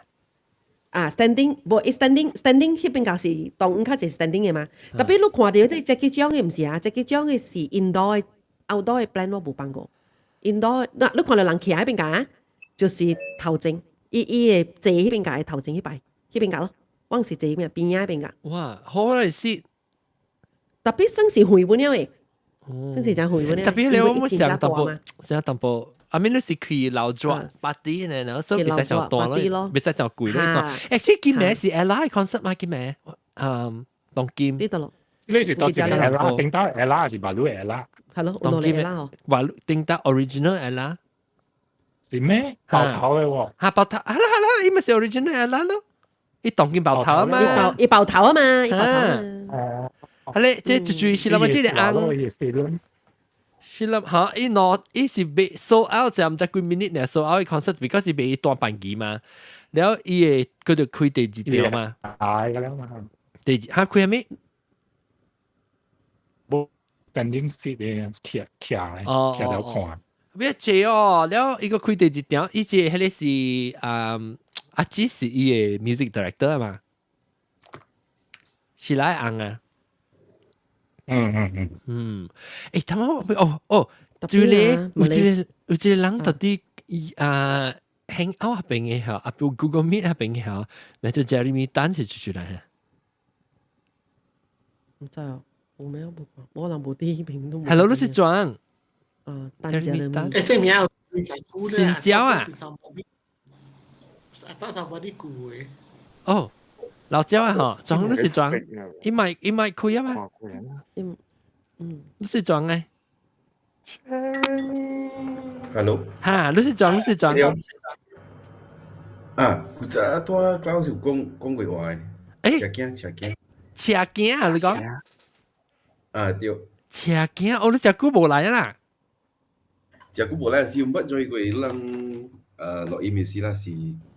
啊，standing 無 standing 彼邊個是當較濟 standing 嘅嘛。特別你看著這 Jacky Cheung 嘅毋是啊，Jacky Cheung 嘅是 indoor 嘅 outdoor 嘅 plan 我無放過。indoor 嗱，你看著人徛彼邊個啊，就是頭前，伊伊會坐彼邊個嘅頭前彼排，彼邊個咯，我是坐邊邊仔彼邊個。哇，好嚟先。特別算是遠本了嘅，算是真遠本了。特別你我冇想淡薄，想淡薄。啊，咪你是開老莊 party 呢，然後所以袂使上大咯，袂使上貴咯。誒，這今暝是 Ella concert 嘛？今暝，嗯，當今。呢度咯。呢是當時 Ella，頂到 Ella 是馬路 Ella。係咯，當今馬路頂到 original Ella。是咩？爆頭嘅喎。嚇爆頭，係啦係啦，伊咪是 original Ella 咯。伊當今爆頭啊嘛。伊爆頭啊嘛，伊爆頭啊嘛。哦。係咧，這就注意是啦嘛，這個紅。是啦，嚇！伊喏，伊是未 sold out 就毋知幾 minute 呢，sold out concert，because 是未斷班機嘛。然後伊會佢就開第二條嘛。係個啦嘛。第二嚇開啥物？無 standing seat 嘅徛徛徛了看。欲坐哦，了伊個開第二條，伊這彼個是嗯阿姊是伊個 music director 嘛？是來紅啊？嗯嗯嗯嗯，欸，他媽哦哦，就咧有一個有一個人到底啊 hang out 彼邊嘅嚇，啊，比如 Google Meet 彼邊嘅嚇，那就 Jeremy Tan 是出出來嚇。毋知啊，有咩無？我人無佇彼邊都。 Hello，你是怎？啊，Jeremy Tan。欸，這名新椒啊？啊，到 somebody 估的。哦。老椒啊，吼，裝你是裝，伊賣伊賣開啊嘛？嗯嗯，你是裝嘅？Hello，哈，你是裝，你是裝。啊，古早拄仔老師有講講過話的。欸，車囝，車囝，車囝啊！你講？啊對。車囝，哦，你誠久無來啦？誠久無來是毋捌做過咱錄音的時啦，是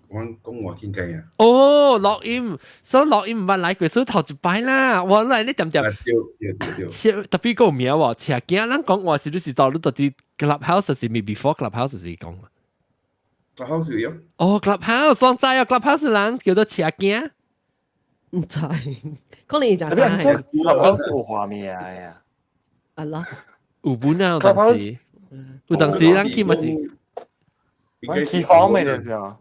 我講話應該啊。哦，錄音，所以錄音毋捌來過，所以頭一擺啦。我來你點點。對對對對。特別個名喎，車囝，咱講話是你是到你到底 Clubhouse 是咪 before Clubhouse 是講？ Clubhouse 有。哦，Clubhouse，攏知啊，Clubhouse 人叫做車囝。毋知，可能伊就知。 Clubhouse 有畫面啊。係咯。有本啊，有當時，有當時咱去嘛是。起房未的時候。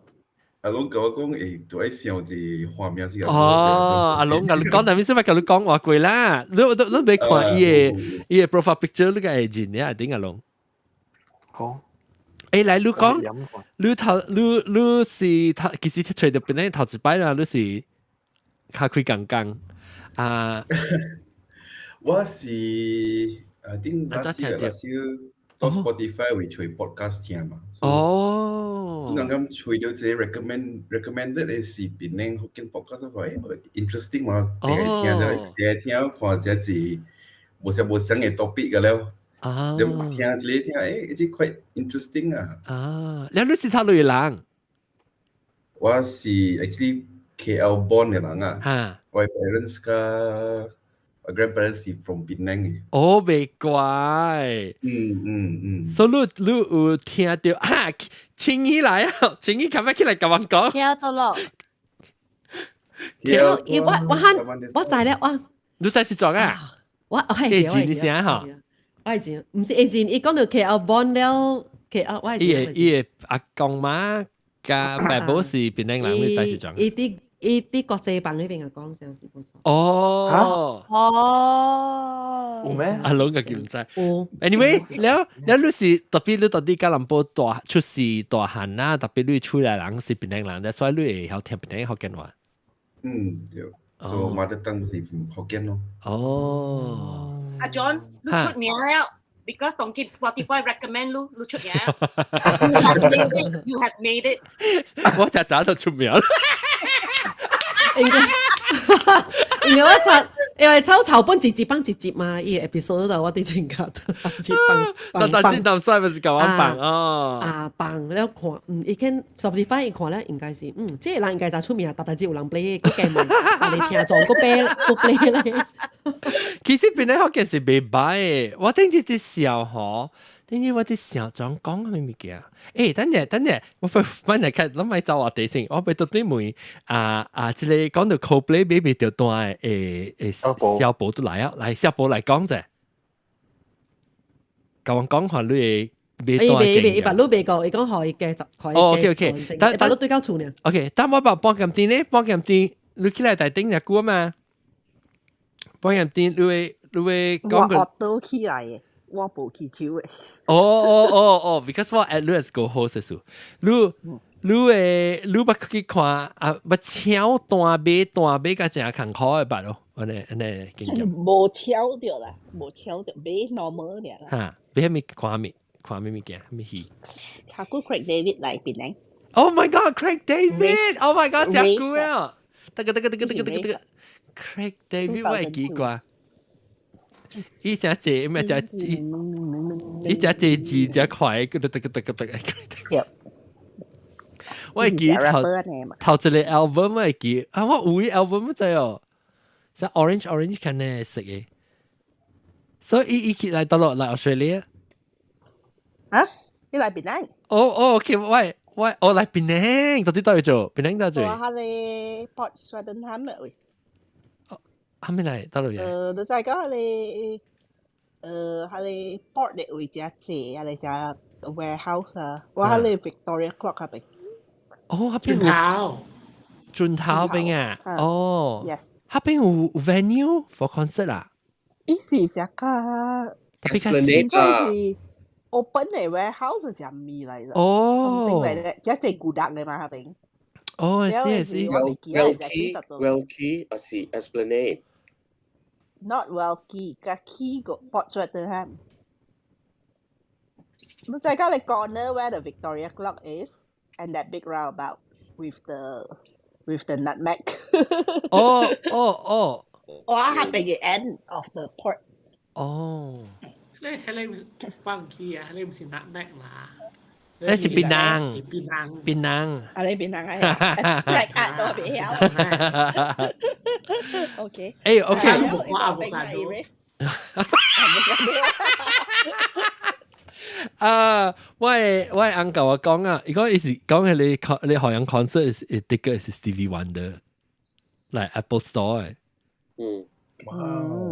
阿龍共我講，會都愛想一個畫面是。哦，阿龍共你講，但係先咪共你講話過啦。你你你欲看伊个伊个 profile picture，你個會認呀？頂阿龍。講。欸，來你講，你頭你你是頭，其實揣著本來頭一擺啦，你是較開講講啊。我是啊，頂 last year last year 到 Spotify 會揣 podcast 聽嘛。哦。剛剛揣著這個 recommended 的是檳城福建 podcast，我講欸 interesting 嘛，定來聽，定來聽看這是無啥無相的 topic 個了。啊。聽一個聽，欸，這 quite interesting 啊。啊，了你是佗落人？我是 actually KL born 的人啊。哈。我 parents 佮我 grandparents 是 from Penang 的。哦，袂怪。所以你你有聽著啊？青衣來啊！青衣琴日起來共阮講。聽到咯。聽我我喊我知咧，我。你知是怎啊？我我係會記你聲吼。我會記，毋是會記，伊講著 KL born 了，KL 我會記。伊个伊个阿公媽佮爸母是檳城人，你知是怎？伊佇伊佇國際房彼邊個講，聲是無錯。哦。哦。有咩？阿龍家己毋知。有。 Anyway，了了你是特別你到底吉隆坡大出世大漢啦，特別你出來人是檳城人，所以你會曉聽檳城福建話。嗯，對。所以 mother tongue 是福建咯。哦。阿 John，你出名了，because 當今 Spotify recommend 你，你出名。You have made it. You have made it. 我就早就出名啦。應該，因為我查，因為抄抄本一集放一集嘛，伊個 episode 度我佇前甲一放。但但真頭西咪是共阮放哦。啊，放了看，嗯，伊見 Spotify 伊看了應該是，嗯，這個人應該就出名，逐逐日有人 play，閣加問，啊，你聽撞閣 play，閣 play 咧。其實檳城福建是袂䆀的，我頂日佇笑吼，點知我啲想講講咩物件？欸，等陣等陣，我翻嚟看，諗咪走話題先。我被到對問啊啊，這個講到 Coldplay 買袂著單的誒小寶都來啊，來小寶來講者，共我講下你的買單經驗。伊捌你未過，伊講予伊加十塊。哦，OK OK，但但你對到厝呢？OK，但我把半點鐘咧，半點鐘你起來台頂隻久嘛？半點鐘你會講個？我倒起來的。我無去抽的。哦哦哦哦，because 我 at 你 as 個 host 數，你會你捌去看啊？捌搶單買單買甲誠艱苦的捌咯？按呢按呢經驗。無搶著啦，無搶著，買 normal 爾啦。哈，買啥物看物看啥物件？啥物戲？較久 Craig David 來檳城。 Oh my God，Craig David！Oh my God，誠久啊！得個得個得個得個得個得個，Craig David 我會記掛。伊誠濟咩？誠伊伊誠濟字誠快，個得個得個得個。我會記頭頭一個 album 我會記啊，我有伊 album 知哦，是 orange orange 看呢色的，所以伊伊起來佗落來 Australia。啊？你來檳城？哦哦，OK，喂喂，我來檳城，到底佗位做？檳城佗做？我喺個 Port Swettenham 位。啥物來？佗落嘢？你知講彼個，彼個 port 的位誠濟啊，你只 warehouse 啊，我喺個 Victoria Clock 嗰邊。哦，彼邊轉頭，轉頭邊啊？哦，yes，彼邊有 venue for concert 啊？伊是啥個？特別較現在是 open 的 warehouse 是物來的？哦，something like that，誠濟古董的嘛，彼邊。哦，是是。 Weld Weld 還是 Esplanade？ Not Weld 較起個 Port Swettenham。你知講你 corner where the Victoria Clock is and that big roundabout with the nutmeg。哦哦哦。我彼邊嘅 end of the port。哦。你彼個放棄啊？彼個毋是 nutmeg 啦。那是檳榔，檳榔，檳榔。啊，你檳榔係 abstract art 都袂曉。OK。誒，OK。無掛無掛到。啊，我的翁共我講啊，伊講伊是講係你你好像 concert 是 ticket 是 Stevie Wonder，來 Apple Store 的。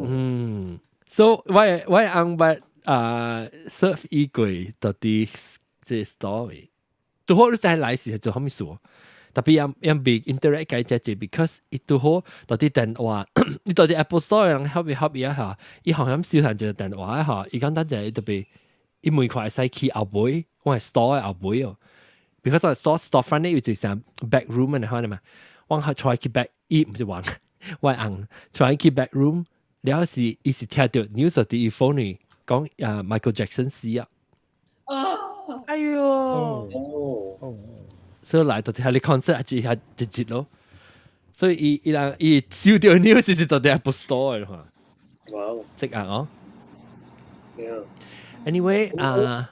嗯，so 我的翁捌啊 surf 伊過到底這個 story，拄好你知來是做啥物事？特別也未 interact 解這這，because 伊拄好到底電話，你到底 Apple Store 人合伊合伊啊嚇，伊好像小漢一個電話嚇，伊講等陣伊特別。伊每塊會使去後尾，我係 store 後尾哦。because 我 store front 咧有一個 back room 嘅可能嘛，我係出去 back，伊毋是我，我翁出去 back room，了是伊是聽到 news 佇伊 phone 裏講啊 Michael Jackson 死啊。哎喲，所以來到聽你 concert 係只係直接咯。所以伊伊人伊收到 news 是到底 Apple Store 嘅嘛。哇！即啊哦。 Yeah. Anyway 啊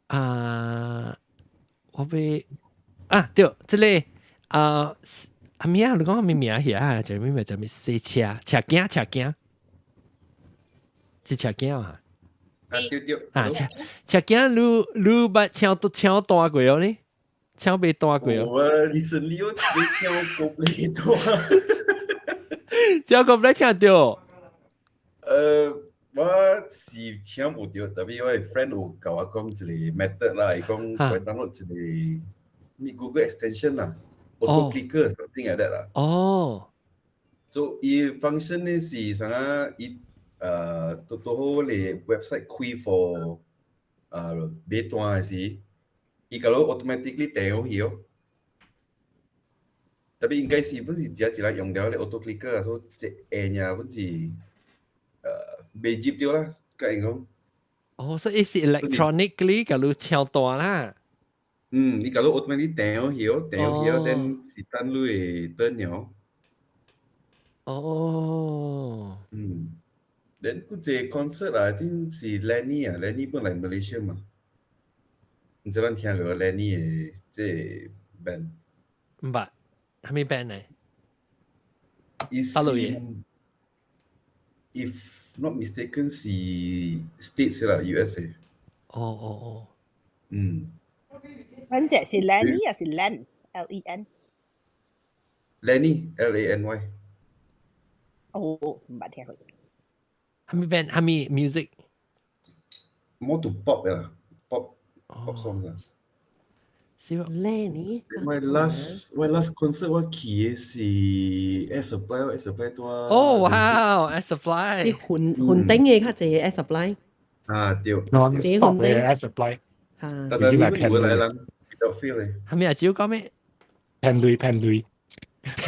啊，我欲啊對，這個啊阿咩啊？你講啥物名遐？就咩名？叫咩？洗車車囝車囝，是車囝啊？啊對對。啊車車囝，你你捌搶都搶單過哦？呢？搶買單過哦？我 recently 我搶過買單。搶過買搶著？我是搶無著，特別我的 friend 有共我講一個 method 啦，伊講可以 download 一個咩 Google extension 啦，auto clicker something like that 啦。So 伊 function 呢是啥啊？伊拄拄好你 website 開 for 買單的時，伊共你 automatically 掟去哦。特別應該是本是只一個用了咧 auto clicker 啊，所以這按呀本是未入著啦，甲因講。哦，所以是 electronically 共你搶單啦。嗯，伊共你 automatically 掟去哦，掟去哦，等是等你會等了。哦。嗯。Then 閣一個 concert 啊，I think 是 Lenny 啊，Lenny 本來 Malaysia 嘛。毋知咱聽過 Lenny 的這個 band？毋捌，啥物 band 呢？伊是佗落的？ If not mistaken 是 States 啦，USA。哦哦哦，嗯。反正是 Lenny 還是 Len？L E N。 Lany L A N Y。哦，毋捌聽過。係咪 band？係咪 music？ More to pop 啦，pop pop songs 啊。是 Lenny。我 last concert 我去的是 Air Supply，Air Supply 多。哦，哇，Air Supply。啲雲雲頂嘅較濟 Air Supply。啊，對。 Non-stop 嘅 Air Supply。嚇。但係你冇來人比較 feel 咧。係咪啊？只要講咩？噴淚噴淚，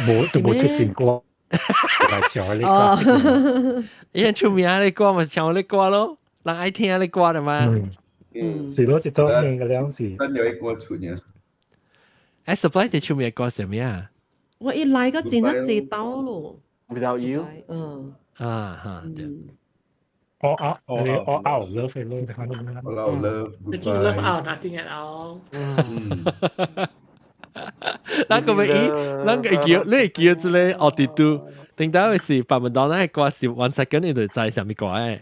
冇都冇出現過。係唱啲 classic。伊出名啲歌咪唱啲歌咯，人愛聽啲歌的嘛。嗯，是咯，一種嘅兩是。真有一歌出呢。 Air Supply 最出名嘅歌係咩啊？我一來個真係濟刀咯。 Without You。嗯。啊哈，對。 All out， all out love 咯， All out love， Making love out of nothing at all。嗯。咱個咪伊，咱會叫，你會叫這個奧迪都，頂到是百萬當那歌是 one second 你就知啥物歌誒。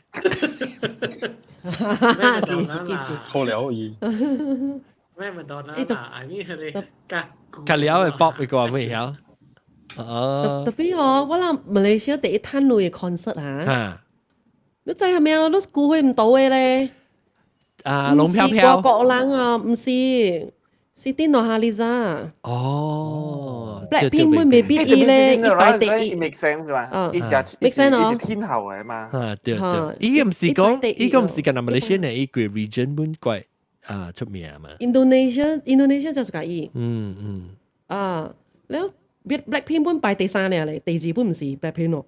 好了伊。咩麥當娜啦？I mean 佢哋較較了嘅 pop 嘅歌咩曉？哦。特別哦，我諗馬來西亞第一攤類嘅 concert 啊，你知係咩啊？你估佢唔到嘅咧。啊，龍飄飄。外國人啊，唔是。Siti Nurhaliza。哦。 Blackpink 會未必伊咧，伊排第一。 make sense 嘛？伊只 make sense 哦。伊是天后嚟嘛？啊，對對。伊唔是講，伊個唔是講馬來西亞伊個 region 本怪啊出名嘛。 Indonesia，Indonesia 就是個伊。啊，了 Blackpink 本排第三名咧，第二本唔是 Blackpink 咯。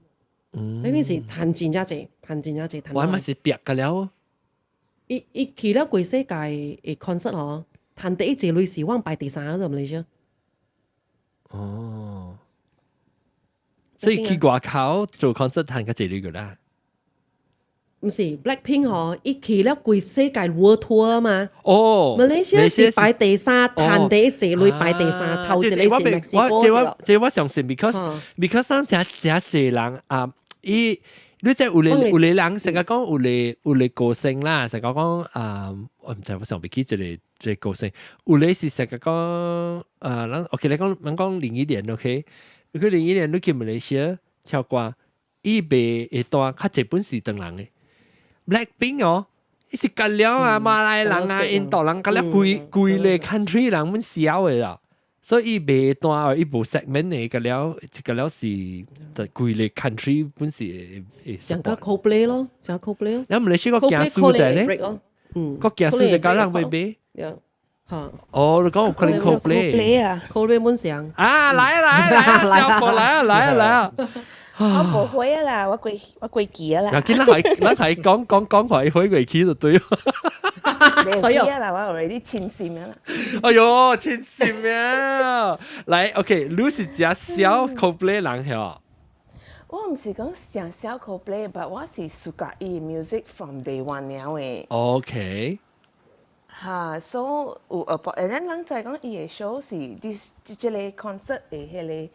Blackpink 是彈真正濟，彈真正濟。我咪是別個了。伊伊去了規世界的 concert 嗬。彈第一隻類是往排第三個馬來西亞。哦，所以去外口做 concert 彈較濟類個啦。毋是 Blackpink 嗬，伊去了規世界 world tour 嘛。哦，馬來西亞是排第三，彈第一隻類排第三，頭一個是墨西哥。我這我相信，because 咱誠誠濟人啊，伊你知有個人成日講有個歌星啦，成日講啊，我毋知我想袂起這個歌星，有個是成日講啊，咱 OK 你講咱講林憶蓮 OK，如果林憶蓮你去馬來西亞唱歌，伊賣的單較濟本是唐人的。Blackpink 哦，伊是甲了啊，馬來人啊，印度人，甲了規規個 country 人阮痟的啦，所以伊賣單伊無 segment 的，甲了是就規個 country 本是會像個 Coldplay 咯，像 Coldplay 咯。你馬來西亞個驚輸在咧，個驚輸就甲人買買。嚇！哦，你講有可能 Coldplay 啊，Coldplay 本上。啊，來啊來啊來啊，小寶來啊來啊來啊！我無會啊啦，我過記啊啦。嗱，見咱係講講講話會過去就對。所以啊啦，我 already 清心啊啦。哎喲，清心啊！來，OK，你是誠痟 Coldplay 人曉？我毋是講誠痟 Coldplay，but 我是 suka 伊 music from day one 了的。 哈，所以有 and then 人知講伊的 show 是 this 這個 concert 的彼個。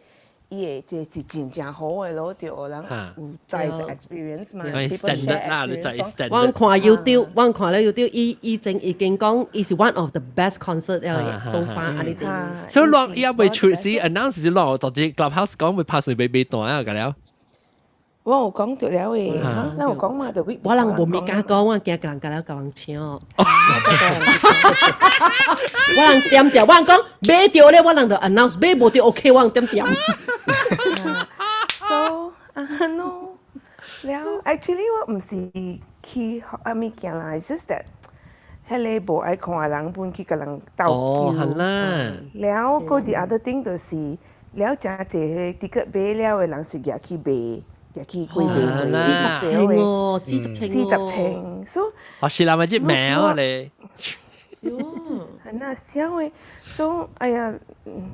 伊的這是真正好的咯，對，人有知 experience 嘛，standard 啦，你知 standard。我看 YouTube，我看了 YouTube，伊以前已經講，伊是 one of the best concert 了，so far 按呢種。所以啷伊也未出時 announce 是啷，到底 Clubhouse 講會拍水買買單啊，個了。我有講到了的，咱有講嘛，就我人無物敢講，我驚人共了共人搶。我人點掉，我人講買著咧，我人就 announce 買無著 OK，我人點點。 So 啊 no，了 actually 我毋是去啊物件啦，it's just that 彼個無愛看的人本去共人鬥哦，係啦。了，閣 the other thing 就是，了誠濟彼個 ticket 買了的人是舉去賣。舉去貴賣，40千哦，40千40千，所以哦，是啦，咪只貓咧。很那痟的，所以哎呀，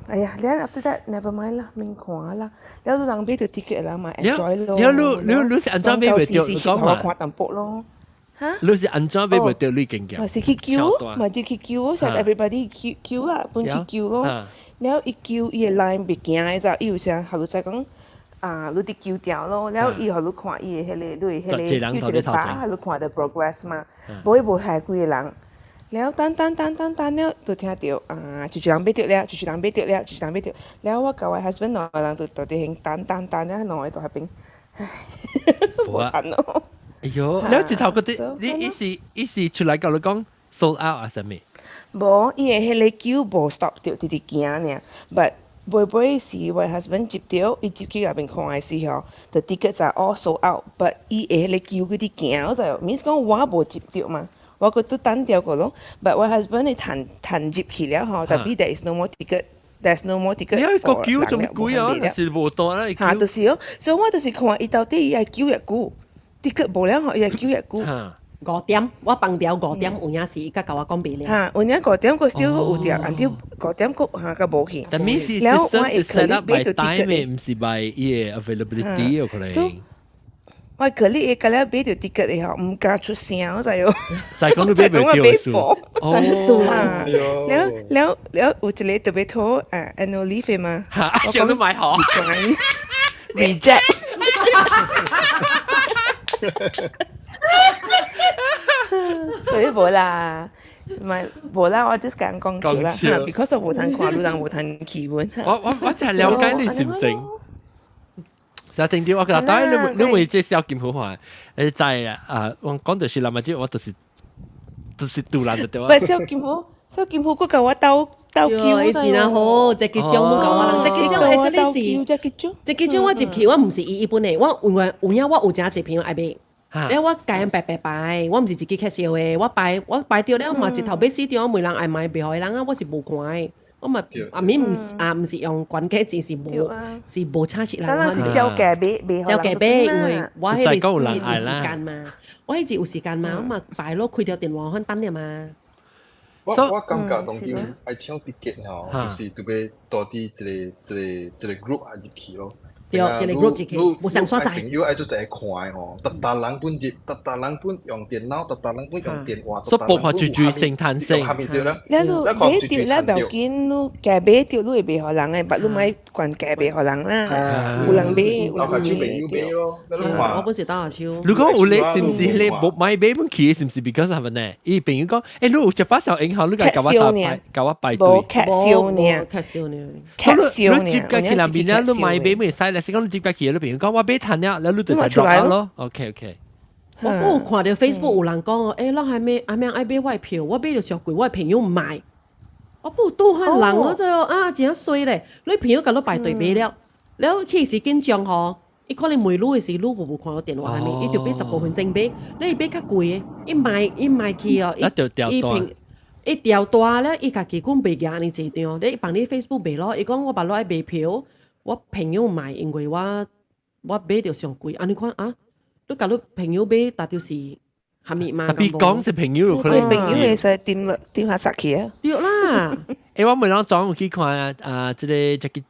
哎呀，了 after that never mind 啦，免看啦。了你人買著 ticket 人嘛 enjoy 咯。了你你是按怎買袂著？講嘛？看淡薄咯。嚇？你是按怎買袂著？你經驗？嘛是去 queue，嘛就去 queue，所以 everybody queue queue 啦，本去 queue 咯。了伊 queue 伊的 line 袂行的咋，伊有時予你再講。啊，你佇 queue 條咯，了伊予你看伊的彼個，你的彼個，有一個 bar，予你看著 progress 嘛。無伊無害幾個人，了等等等等等了，就聽著啊，一人買著了，一人買著了，一人買著。了我佮我 husband 兩個人就佇佇等等等了，兩個佇彼邊，唉，無趁咯。哎喲，了一頭嗰啲，你伊是出來共你講 sold out 啊，啥物？無，伊的彼个 queue 無 stop 著，直直行爾。But 尾尾是我 husband 接著，伊入去內面看的時候，the tickets are all sold out，but 伊的彼个 queue 閣佇行，我就 means 講我無接著嘛，我閣拄等著過咯。But 我 husband 伊趁趁入去了吼，tapi there is no more ticket。There's no more ticket。你個 queue 做乜鬼啊？是無單啦。嚇，就是哦，所以我就是看伊到底伊愛 queue 偌久，ticket 無了吼，伊愛 queue 偌久。 5點，我放掉5點，有影是伊才共我講袂了。嚇，有影五點閣少有著，按照五點閣嚇閣無去。但係是 system 是 set up by time，毋是 by 伊个 availability 有可能。我可能會甲了買著 ticket 的吼，毋敢出聲，我知哦。就係講你買袂著數。哦。了了了，有一個特別討啊，annual leave 嘛。我講都買好。 Reject。所以無啦，唔係無啦，我 just 講講笑啦，because 我無通看，你人無通去阮。我真係了解你心情。實定啲，我覺得當然你會這小金好話，你知啊？我講就是啦嘛，即我就是杜蘭就對。唔係小金好，小金好，閣共我鬥鬥叫。真啊好，這個獎冇共我人，這個獎這裡是，這個獎我入去，我毋是伊一般的，我有有影我有誠濟朋友愛買。了我共𪜶排排排，我毋是自己 cash 的，我排著了嘛，一頭欲死著，我問人愛買袂予人啊，我是無看的，我嘛阿暝毋是啊，毋是用懸價錢是無是無請一人。咱是照價買，袂照價買，因為我彼個時有時間嘛，我彼時有時間嘛，我嘛排咯，開著電話反等了嘛。我感覺當今愛搶 ticket 吼，就是特別多佇一個 group 愛入去咯。對，一個 group 入去，無相所在。朋友愛做一個看的吼，逐逐人本入，逐逐人本用電腦，逐逐人本用電話，所以無看最最生彈性。對啦。你買著了無要緊，你價買著你會賣予人的，但你莫懸價賣予人啦。有人買，有人買。我本是打下手。如果有你是毋是你無買買本去，是毋是 because 係咪呢？伊朋友講，欸，你有一把小銀行，你共共我打牌，共我排隊。無卡燒呢？卡燒呢？卡燒你接過去那邊咧，你買買會使咧，是講你接過去，你朋友講我買趁了，了你就使 drop 咯。OK OK。我有看著 Facebook 有人講哦，欸，咱還沒阿明愛買我的票，我買著上貴，我的朋友毋買。我不拄漢人我就啊，真衰咧！你朋友共你排隊買了，了彼時緊張吼，伊可能問你的時，你無看到電話內面，伊就買15分鐘買，你買較貴的，伊賣伊賣去哦，伊平伊調大了，伊家己講袂贏呢濟張，你放你 Facebook 賣咯，伊講我目落愛賣票，我朋友買，因為我買著上貴，按呢款啊，你共你朋友買，但就是蝦米嘛？特別講是朋友，可能朋友會使點落點下殺去啊！對啦。欸，我每當早有去看啊，這個 Jackie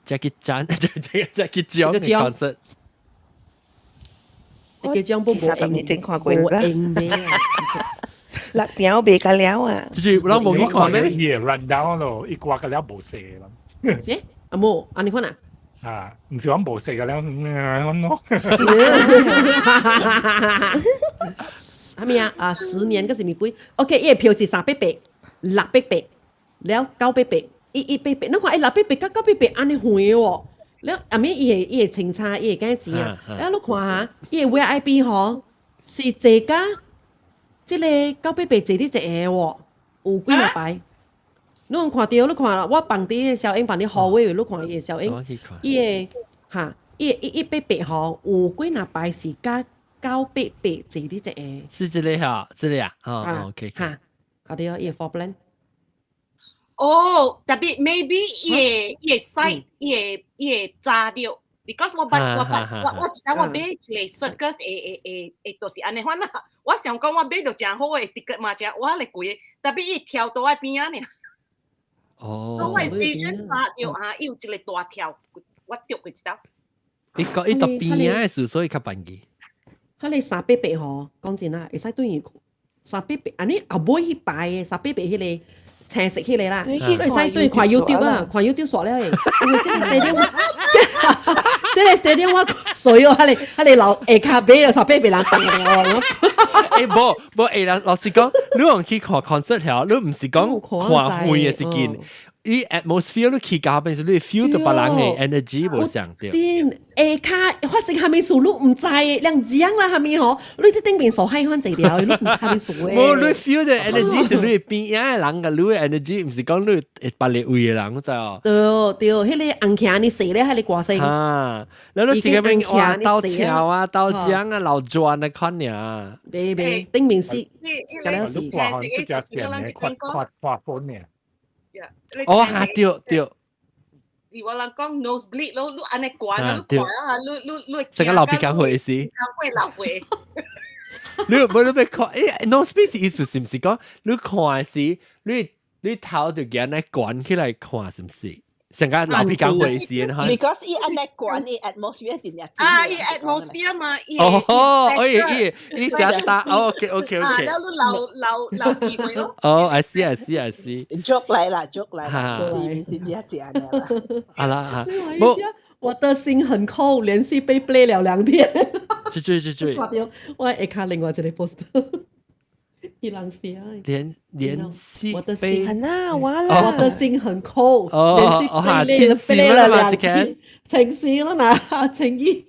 Chan，Jackie Chan 嘅 concert。這個獎不 30年前看過啦。六條袂甲了啊！就是咱無去看咩？伊 run down 咯，伊掛個了無勢啦。是？阿無，按呢款啊？啊，毋是講無勢個了，咁咯。啥物啊？啊，10年閣是物幾？OK，伊个票是300八、600八，了900八、118八。你看，欸，600八佮900八按呢遠哦。了後暝伊會清查，伊會幾錢啊？了你看下，伊个 VIP 吼是坐甲這個900八坐佇一個喎，有幾若排。你有看著？你看我放佇个小英放佇 hallway，你看伊个小英，伊个哈，伊个118八吼，有幾若排是佮900八坐佇一個。是這個哈，這個啊，哦，OK，哈，看著伊個 floor plan。哦，特別 maybe 伊個 site 伊會炸著，because 我捌我捌我我一當我買一個 circus 會會會會就是按呢款啦。我想講我買著誠好的 ticket 嘛，誠我咧貴，特別伊跳倒愛邊仔爾。哦。所以 vision 炸著啊，伊有一個大跳，我著過一道。伊個伊到邊仔的時，所以較便宜。彼个300八吼，講真啊，會使對伊300八，按呢後尾彼排的三八八彼个。青色彼个啦，你會使對看 YouTube 啊，看 YouTube 煞了的，因為這個這個 stadium 我所有彼個彼個樓下跤買了十八個人動動。欸，無無欸啦，老實講，你往去看 concert 條，你毋是講看遠的是緊。伊 atmosphere 你去到邊時，你 feel 到別人的 energy 無相對。對，下跤發生啥物事，你毋知，兩樣啦，啥物吼？你佇頂面傻海款坐條，你毋知啥物事的。無，你 feel 的 energy 是你邊仔的人佮你的 energy，毋是講你別個位的人，知無？對對，彼個紅旗你踅咧，彼個歌聲。啊，然後你時間哇，鬥笑啊，鬥獎啊，老轉啊，款爾。袂袂，頂面是。你掛行是只線的，看看看風呢。哦，哈對對。是我人講 nosebleed 咯，你按呢懸啊，你看啊，你你你。成個流鼻孔血是。會流血。你無你欲看，欸，nosebleed 意思是毋是講你看時，你你頭就按呢懸起來看，是毋是？成個流鼻孔血時，哈。Because 伊按呢懸，伊 atmosphere 真正。啊，伊 atmosphere 嘛，伊。哦，伊伊伊食大，OK OK OK。啊，了你流流流鼻血咯。哦，I see I see I see。 joke 來啦，joke 來啦，是是真正的啦。啊啦啊，無，我的心很空，連續被 play 了2天。對對對對。我下跤另外一個 post。伊人寫。連連續被。啊，我啦。我的心很空，哦連續被 play 了2天，情死啦嗱，情意。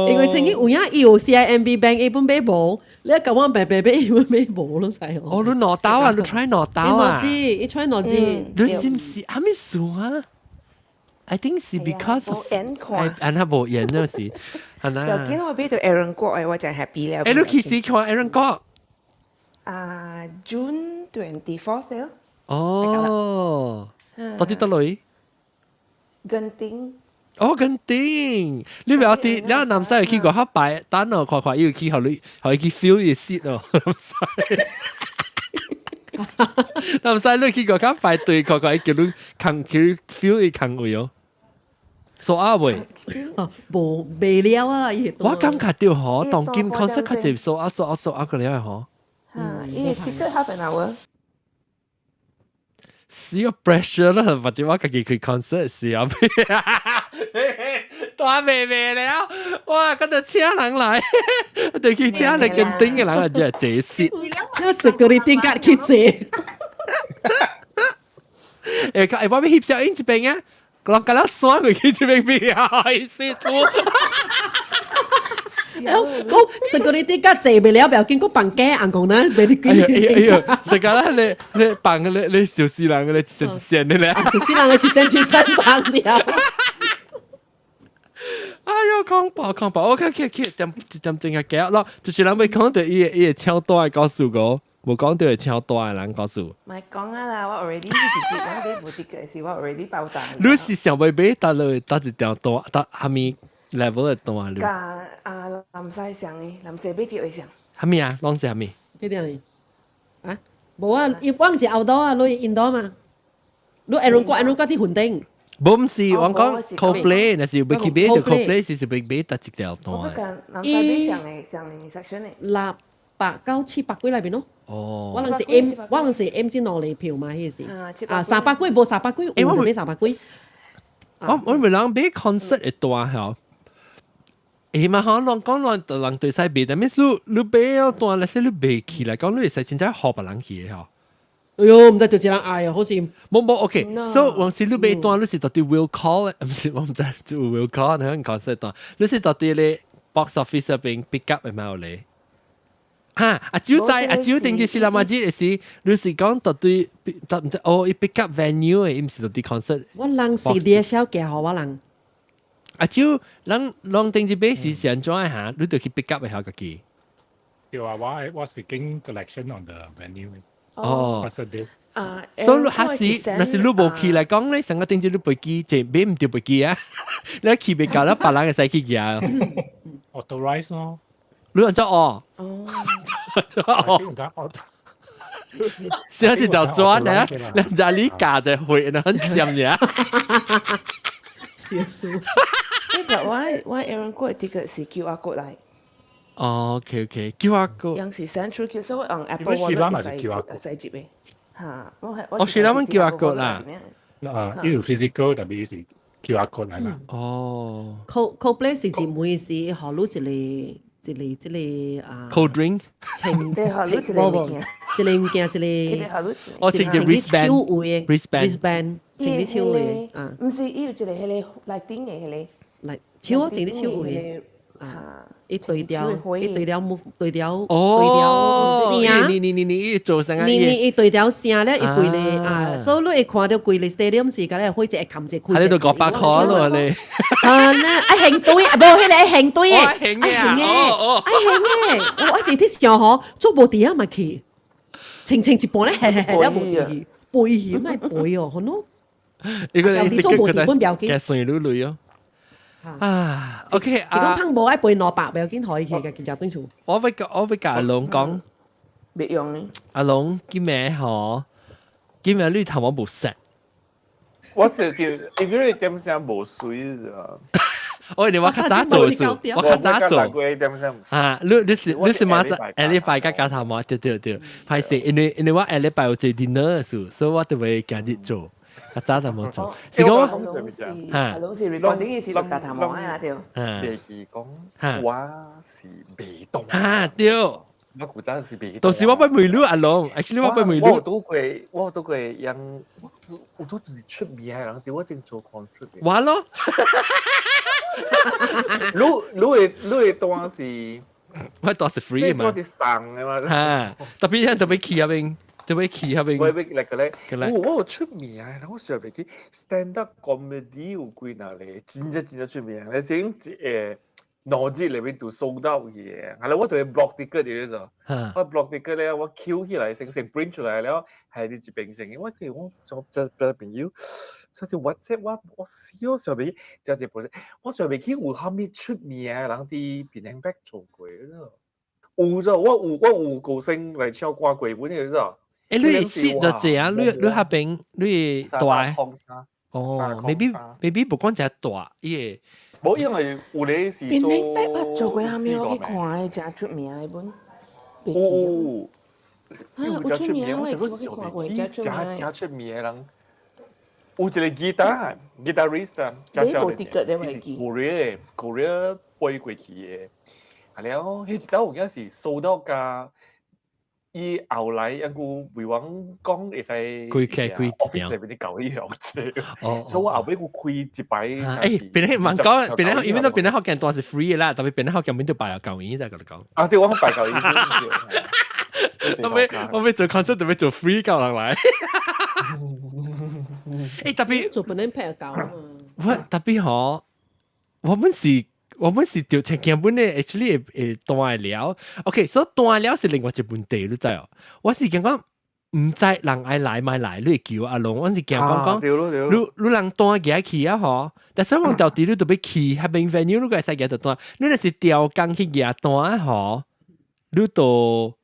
因為情意有影伊有 CIMB Bank 伊本買無，你共我白白買伊本買無咯，使哦，你攞刀啊？你 try 攞刀啊？伊 try 攞紙，你是毋是啥物事啊？I think 是 because of 按他無緣嗰時，係啦。就見我俾到 Aaron 國誒，我就 happy 了。欸，你幾時看 Aaron 國？啊，June 24 咯。哦，到底佗落？根頂。哦，根頂，你不要啲，你南西去過較擺，等我看看，伊去予你，予伊去 feel 伊 seat 哦，南西。南西你去過較排隊，看看伊叫你扛去 feel 伊空位哦。數啊未？無袂了啊！伊我感覺到嗬，當今 concert 較濟數啊數啊數啊個了嗬。啊，伊 ticket half an hour。死個 pressure 啦，或者我家己開 concert 時啊，大妹妹了，哇！嗰度請人來，就去請嚟跟頂嘅人啊，真係坐死。請 security guard 去坐。欸，欸，我欲翕相影這邊啊，人共咱山過去這邊邊啊，意思做。講 security guard 坐袂了，不要緊，閣放假紅講咱袂你哎呀哎呀，這個啦，你你放你你小死人，你一線一線的咧。小死人的一線一線放了。哎喲，恐怖恐怖！OK OK OK，點一點鐘嘅記咯，就是人欲講著伊个伊个超大的故事個，無講著會超大的人故事。咪講啊啦，我 already 直接我買無 ticket 時，我 already 爆炸。你是想欲買佗落佗一條單，佗啥物 level 的單你？佮啊，南西上的，南西買著會上。啥物啊？攏是啥物？幾點？啊？無啊，伊我毋是 outdoor 啊，你 indoor 嘛？你 Aaron 哥，Aaron 哥佇雲頂。無毋是，我講 Coldplay，若是欲去買就 Coldplay 是是欲買佗一條單。我講南西買上的上的 section 的。600到700幾內面咯。哦。我人是 M，我人是 M 這兩個票嘛，彼時。啊，三百幾無三百幾，有買三百幾。我我問人買 concert 會單吼。欸嘛，吼，人講人人對使買，但係你你買了單，若是你袂去來講，你會使真正予別人去的吼。哎喲，毋知就一人愛啊，好似無無 OK，所以往時你買單，你是到佇 will call，毋是我毋知就 will call，你講 concert 單，你是到佇咧 box office 入邊 pick up 的嘛有咧？哈，阿蕉知阿蕉定住是啦嘛，只是你是講到佇到毋知哦，伊 pick up venue 的，伊毋是到佇 concert。我人是 DHL 寄予我人。阿蕉，咱攏頂一擺是是按怎哈？你就去 pick up 的下家己。對啊，我我是經 collection on the venue。哦。啊，所以你還是，若是你無去來講咧，上個頂次你飛機，這買毋著飛機啊！你去袂到，咧別人會使去寄。 Authorize 咯。你按怎哦？哦。哦。先一條紙呢，人家你教就會，很尖呀。寫書。欸，我我 Aaron 哥的 ticket 是 QR code 來。哦，OK OK，QR code。樣是 send through Q，所以我用 Apple Wallet 會使會使接的。嚇，我係我是咱們 QR code 啦。啊，伊有 physical，特別是 QR code 來啦。哦。 Coldplay 是一每時予你一個一個一個啊。 Cold drink。清對，予你一個物件。一個物件，一個。哦，穿隻 wristband。手圍的。 wristband。 wristband，穿佇手圍啊。毋是，伊有一個彼個內頂的彼個。來，手啊，穿佇手圍。啊！伊對調，伊對調木，對調，哦，對調聲。你你你你做聲啊！你你伊對調聲咧，伊規個啊，所以你會看著規個 stadium 是敢若火一會冚一開。喺呢度500塊咯，你。啊，那愛行隊啊，無彼個愛行隊的，愛行的，哦哦，愛行的。我是佇想吼，做無佇啊嘛去，清清一半咧，嘿嘿嘿，了無佇去，背去莫背哦，好喏。呢個你做無佇本不要緊。嘅算女女哦。啊，OK 是講胖無愛背200，不要緊，可以去嘅，寄轉厝。我欲共阿龍講，別用呢。阿龍今暝吼，今暝你頭毛無 set。我就叫，因為你點聲無水啊。我哋我較早做數，我較早做。啊，你是馬上下禮拜加頭毛，對對對，歹勢，因為我下禮拜有一個 dinner 數，所以我就會今日做。較早就無做，是講嚇，攏是 recording 的時就咬頭毛啊對。袂記講，我是袂動。嚇對，我古早是袂。到時我欲問你阿龍，actually 我欲問你。我拄過人，我都是出名的人，對我正做 concert。我咯，你會當是，我當是 free 嘛，當是送的嘛。嚇，特別人特別去嗰邊。特別去嗰邊。我欲來個咧，我有出名啊！我想袂記 stand up comedy 有幾若個，真正真正出名。你先一個2日內面就 sold out 去，係啦，我就會 block ticket 嘅時候，我 block ticket 咧，我 queue 起來先先 print 出來了，係佇一邊先。我記我上這朋友，說是 WhatsApp 我我笑想袂，這一部我想袂起有啥物出名的人佇檳城北做過，有咗我有歌星來唱歌過，本個咗。誒，你識就這樣，你那邊你大？哦，maybe 不講只大，伊個。無，因為有咧是做。檳城北捌做過啥物？我去看的，誠出名的本。有。有真出名，我去看過，誠出名。誠出名的人，有一個吉他 guitarist，真少年，伊是 Korea Korea 飛過去的。啊了，彼一道有影是收到甲。伊後來抑閣為阮講會使開開開 office 內面啲搞伊樣子，所以我後尾閣開一擺。誒，檳城蠻講，檳城因為檳城福建單是 free 的啦，特別檳城福建面就擺舊年再共你講。啊，對，我擺舊年。我欲做 concert 特別做 free 教人來。誒，特別做檳城拍舊嘛。我特別吼，我們是著前根本咧，actually 會斷了。OK，所以斷了是另外一問題，你知哦？我是驚講毋知人愛來莫來，你會叫阿龍，我是驚講講，你你人單行去啊吼，但是我到底你都欲去，彼邊 venue 你個會使行著單，你若是調工去舉單吼，你都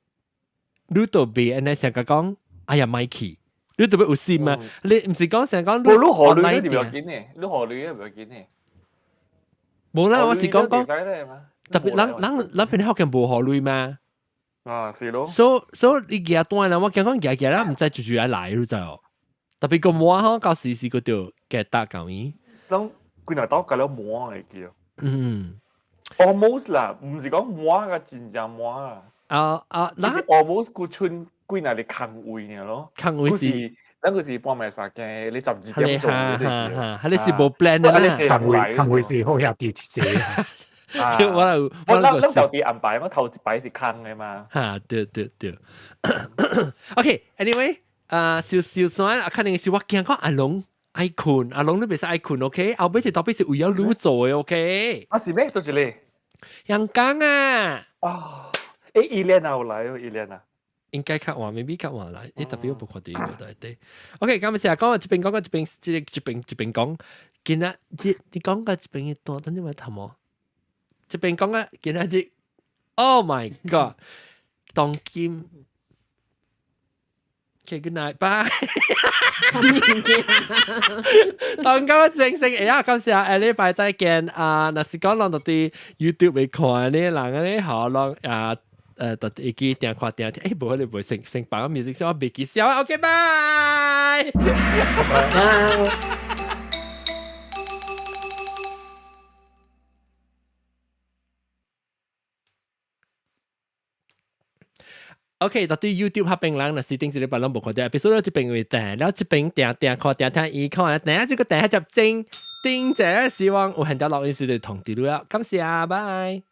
袂按呢成個講，哎呀莫去，你都欲有心啊！你毋是講成講你無你何你就不要緊呢？你何你不要緊呢？無啦，我是講講，特別咱檳城福建無予鐳嘛？啊，是咯。所以你舉單啦，我驚講舉舉啦，毋知就就愛來，你知哦？特別個滿吼，到時是個著給搭舊伊。攏規若兜共了滿會記。Almost 啦，毋是講滿個真正滿啊。啊啊，那 almost 閣賰幾若個空位爾咯。空位是。咱個是半暝3更，你12點鐘，哈，彼是無 plan 的啦。空位是好兄弟一個。我有我咱咱到底安排，我頭一擺是空的嘛。哈，對對對。OK，anyway，啊，小小山啊，可能是我驚講阿龍愛睏，阿龍你袂使愛睏，OK？後尾是特別是為了你做的，OK？啊是咩？佗一个？陽光啊！啊，欸，伊蓮啊有來哦，伊蓮啊。應該較晚，maybe 較晚來，你特別我無看佇個台底。OK，咁成日講，一邊講，一邊這個一邊一邊講，今仔日你講個一邊的單，等陣我頭毛。這邊講啊，今仔日，Oh my God，當今。Okay, good night, bye。當今正式會啊，感謝下禮拜再見啊！若是講人佇 YouTube 會看呢，人咧好攏啊。特會記訂看訂聽，欸，無可能袂先先放 music 先，我袂記笑，OK，拜。拜。OK，到對 YouTube 彼邊人，若是頂一禮拜攏無看著，episode 這邊會訂，了這邊定定看定聽伊看，等下這個訂下接精，頂者希望有很多錄音師就通知你啦。感謝，拜。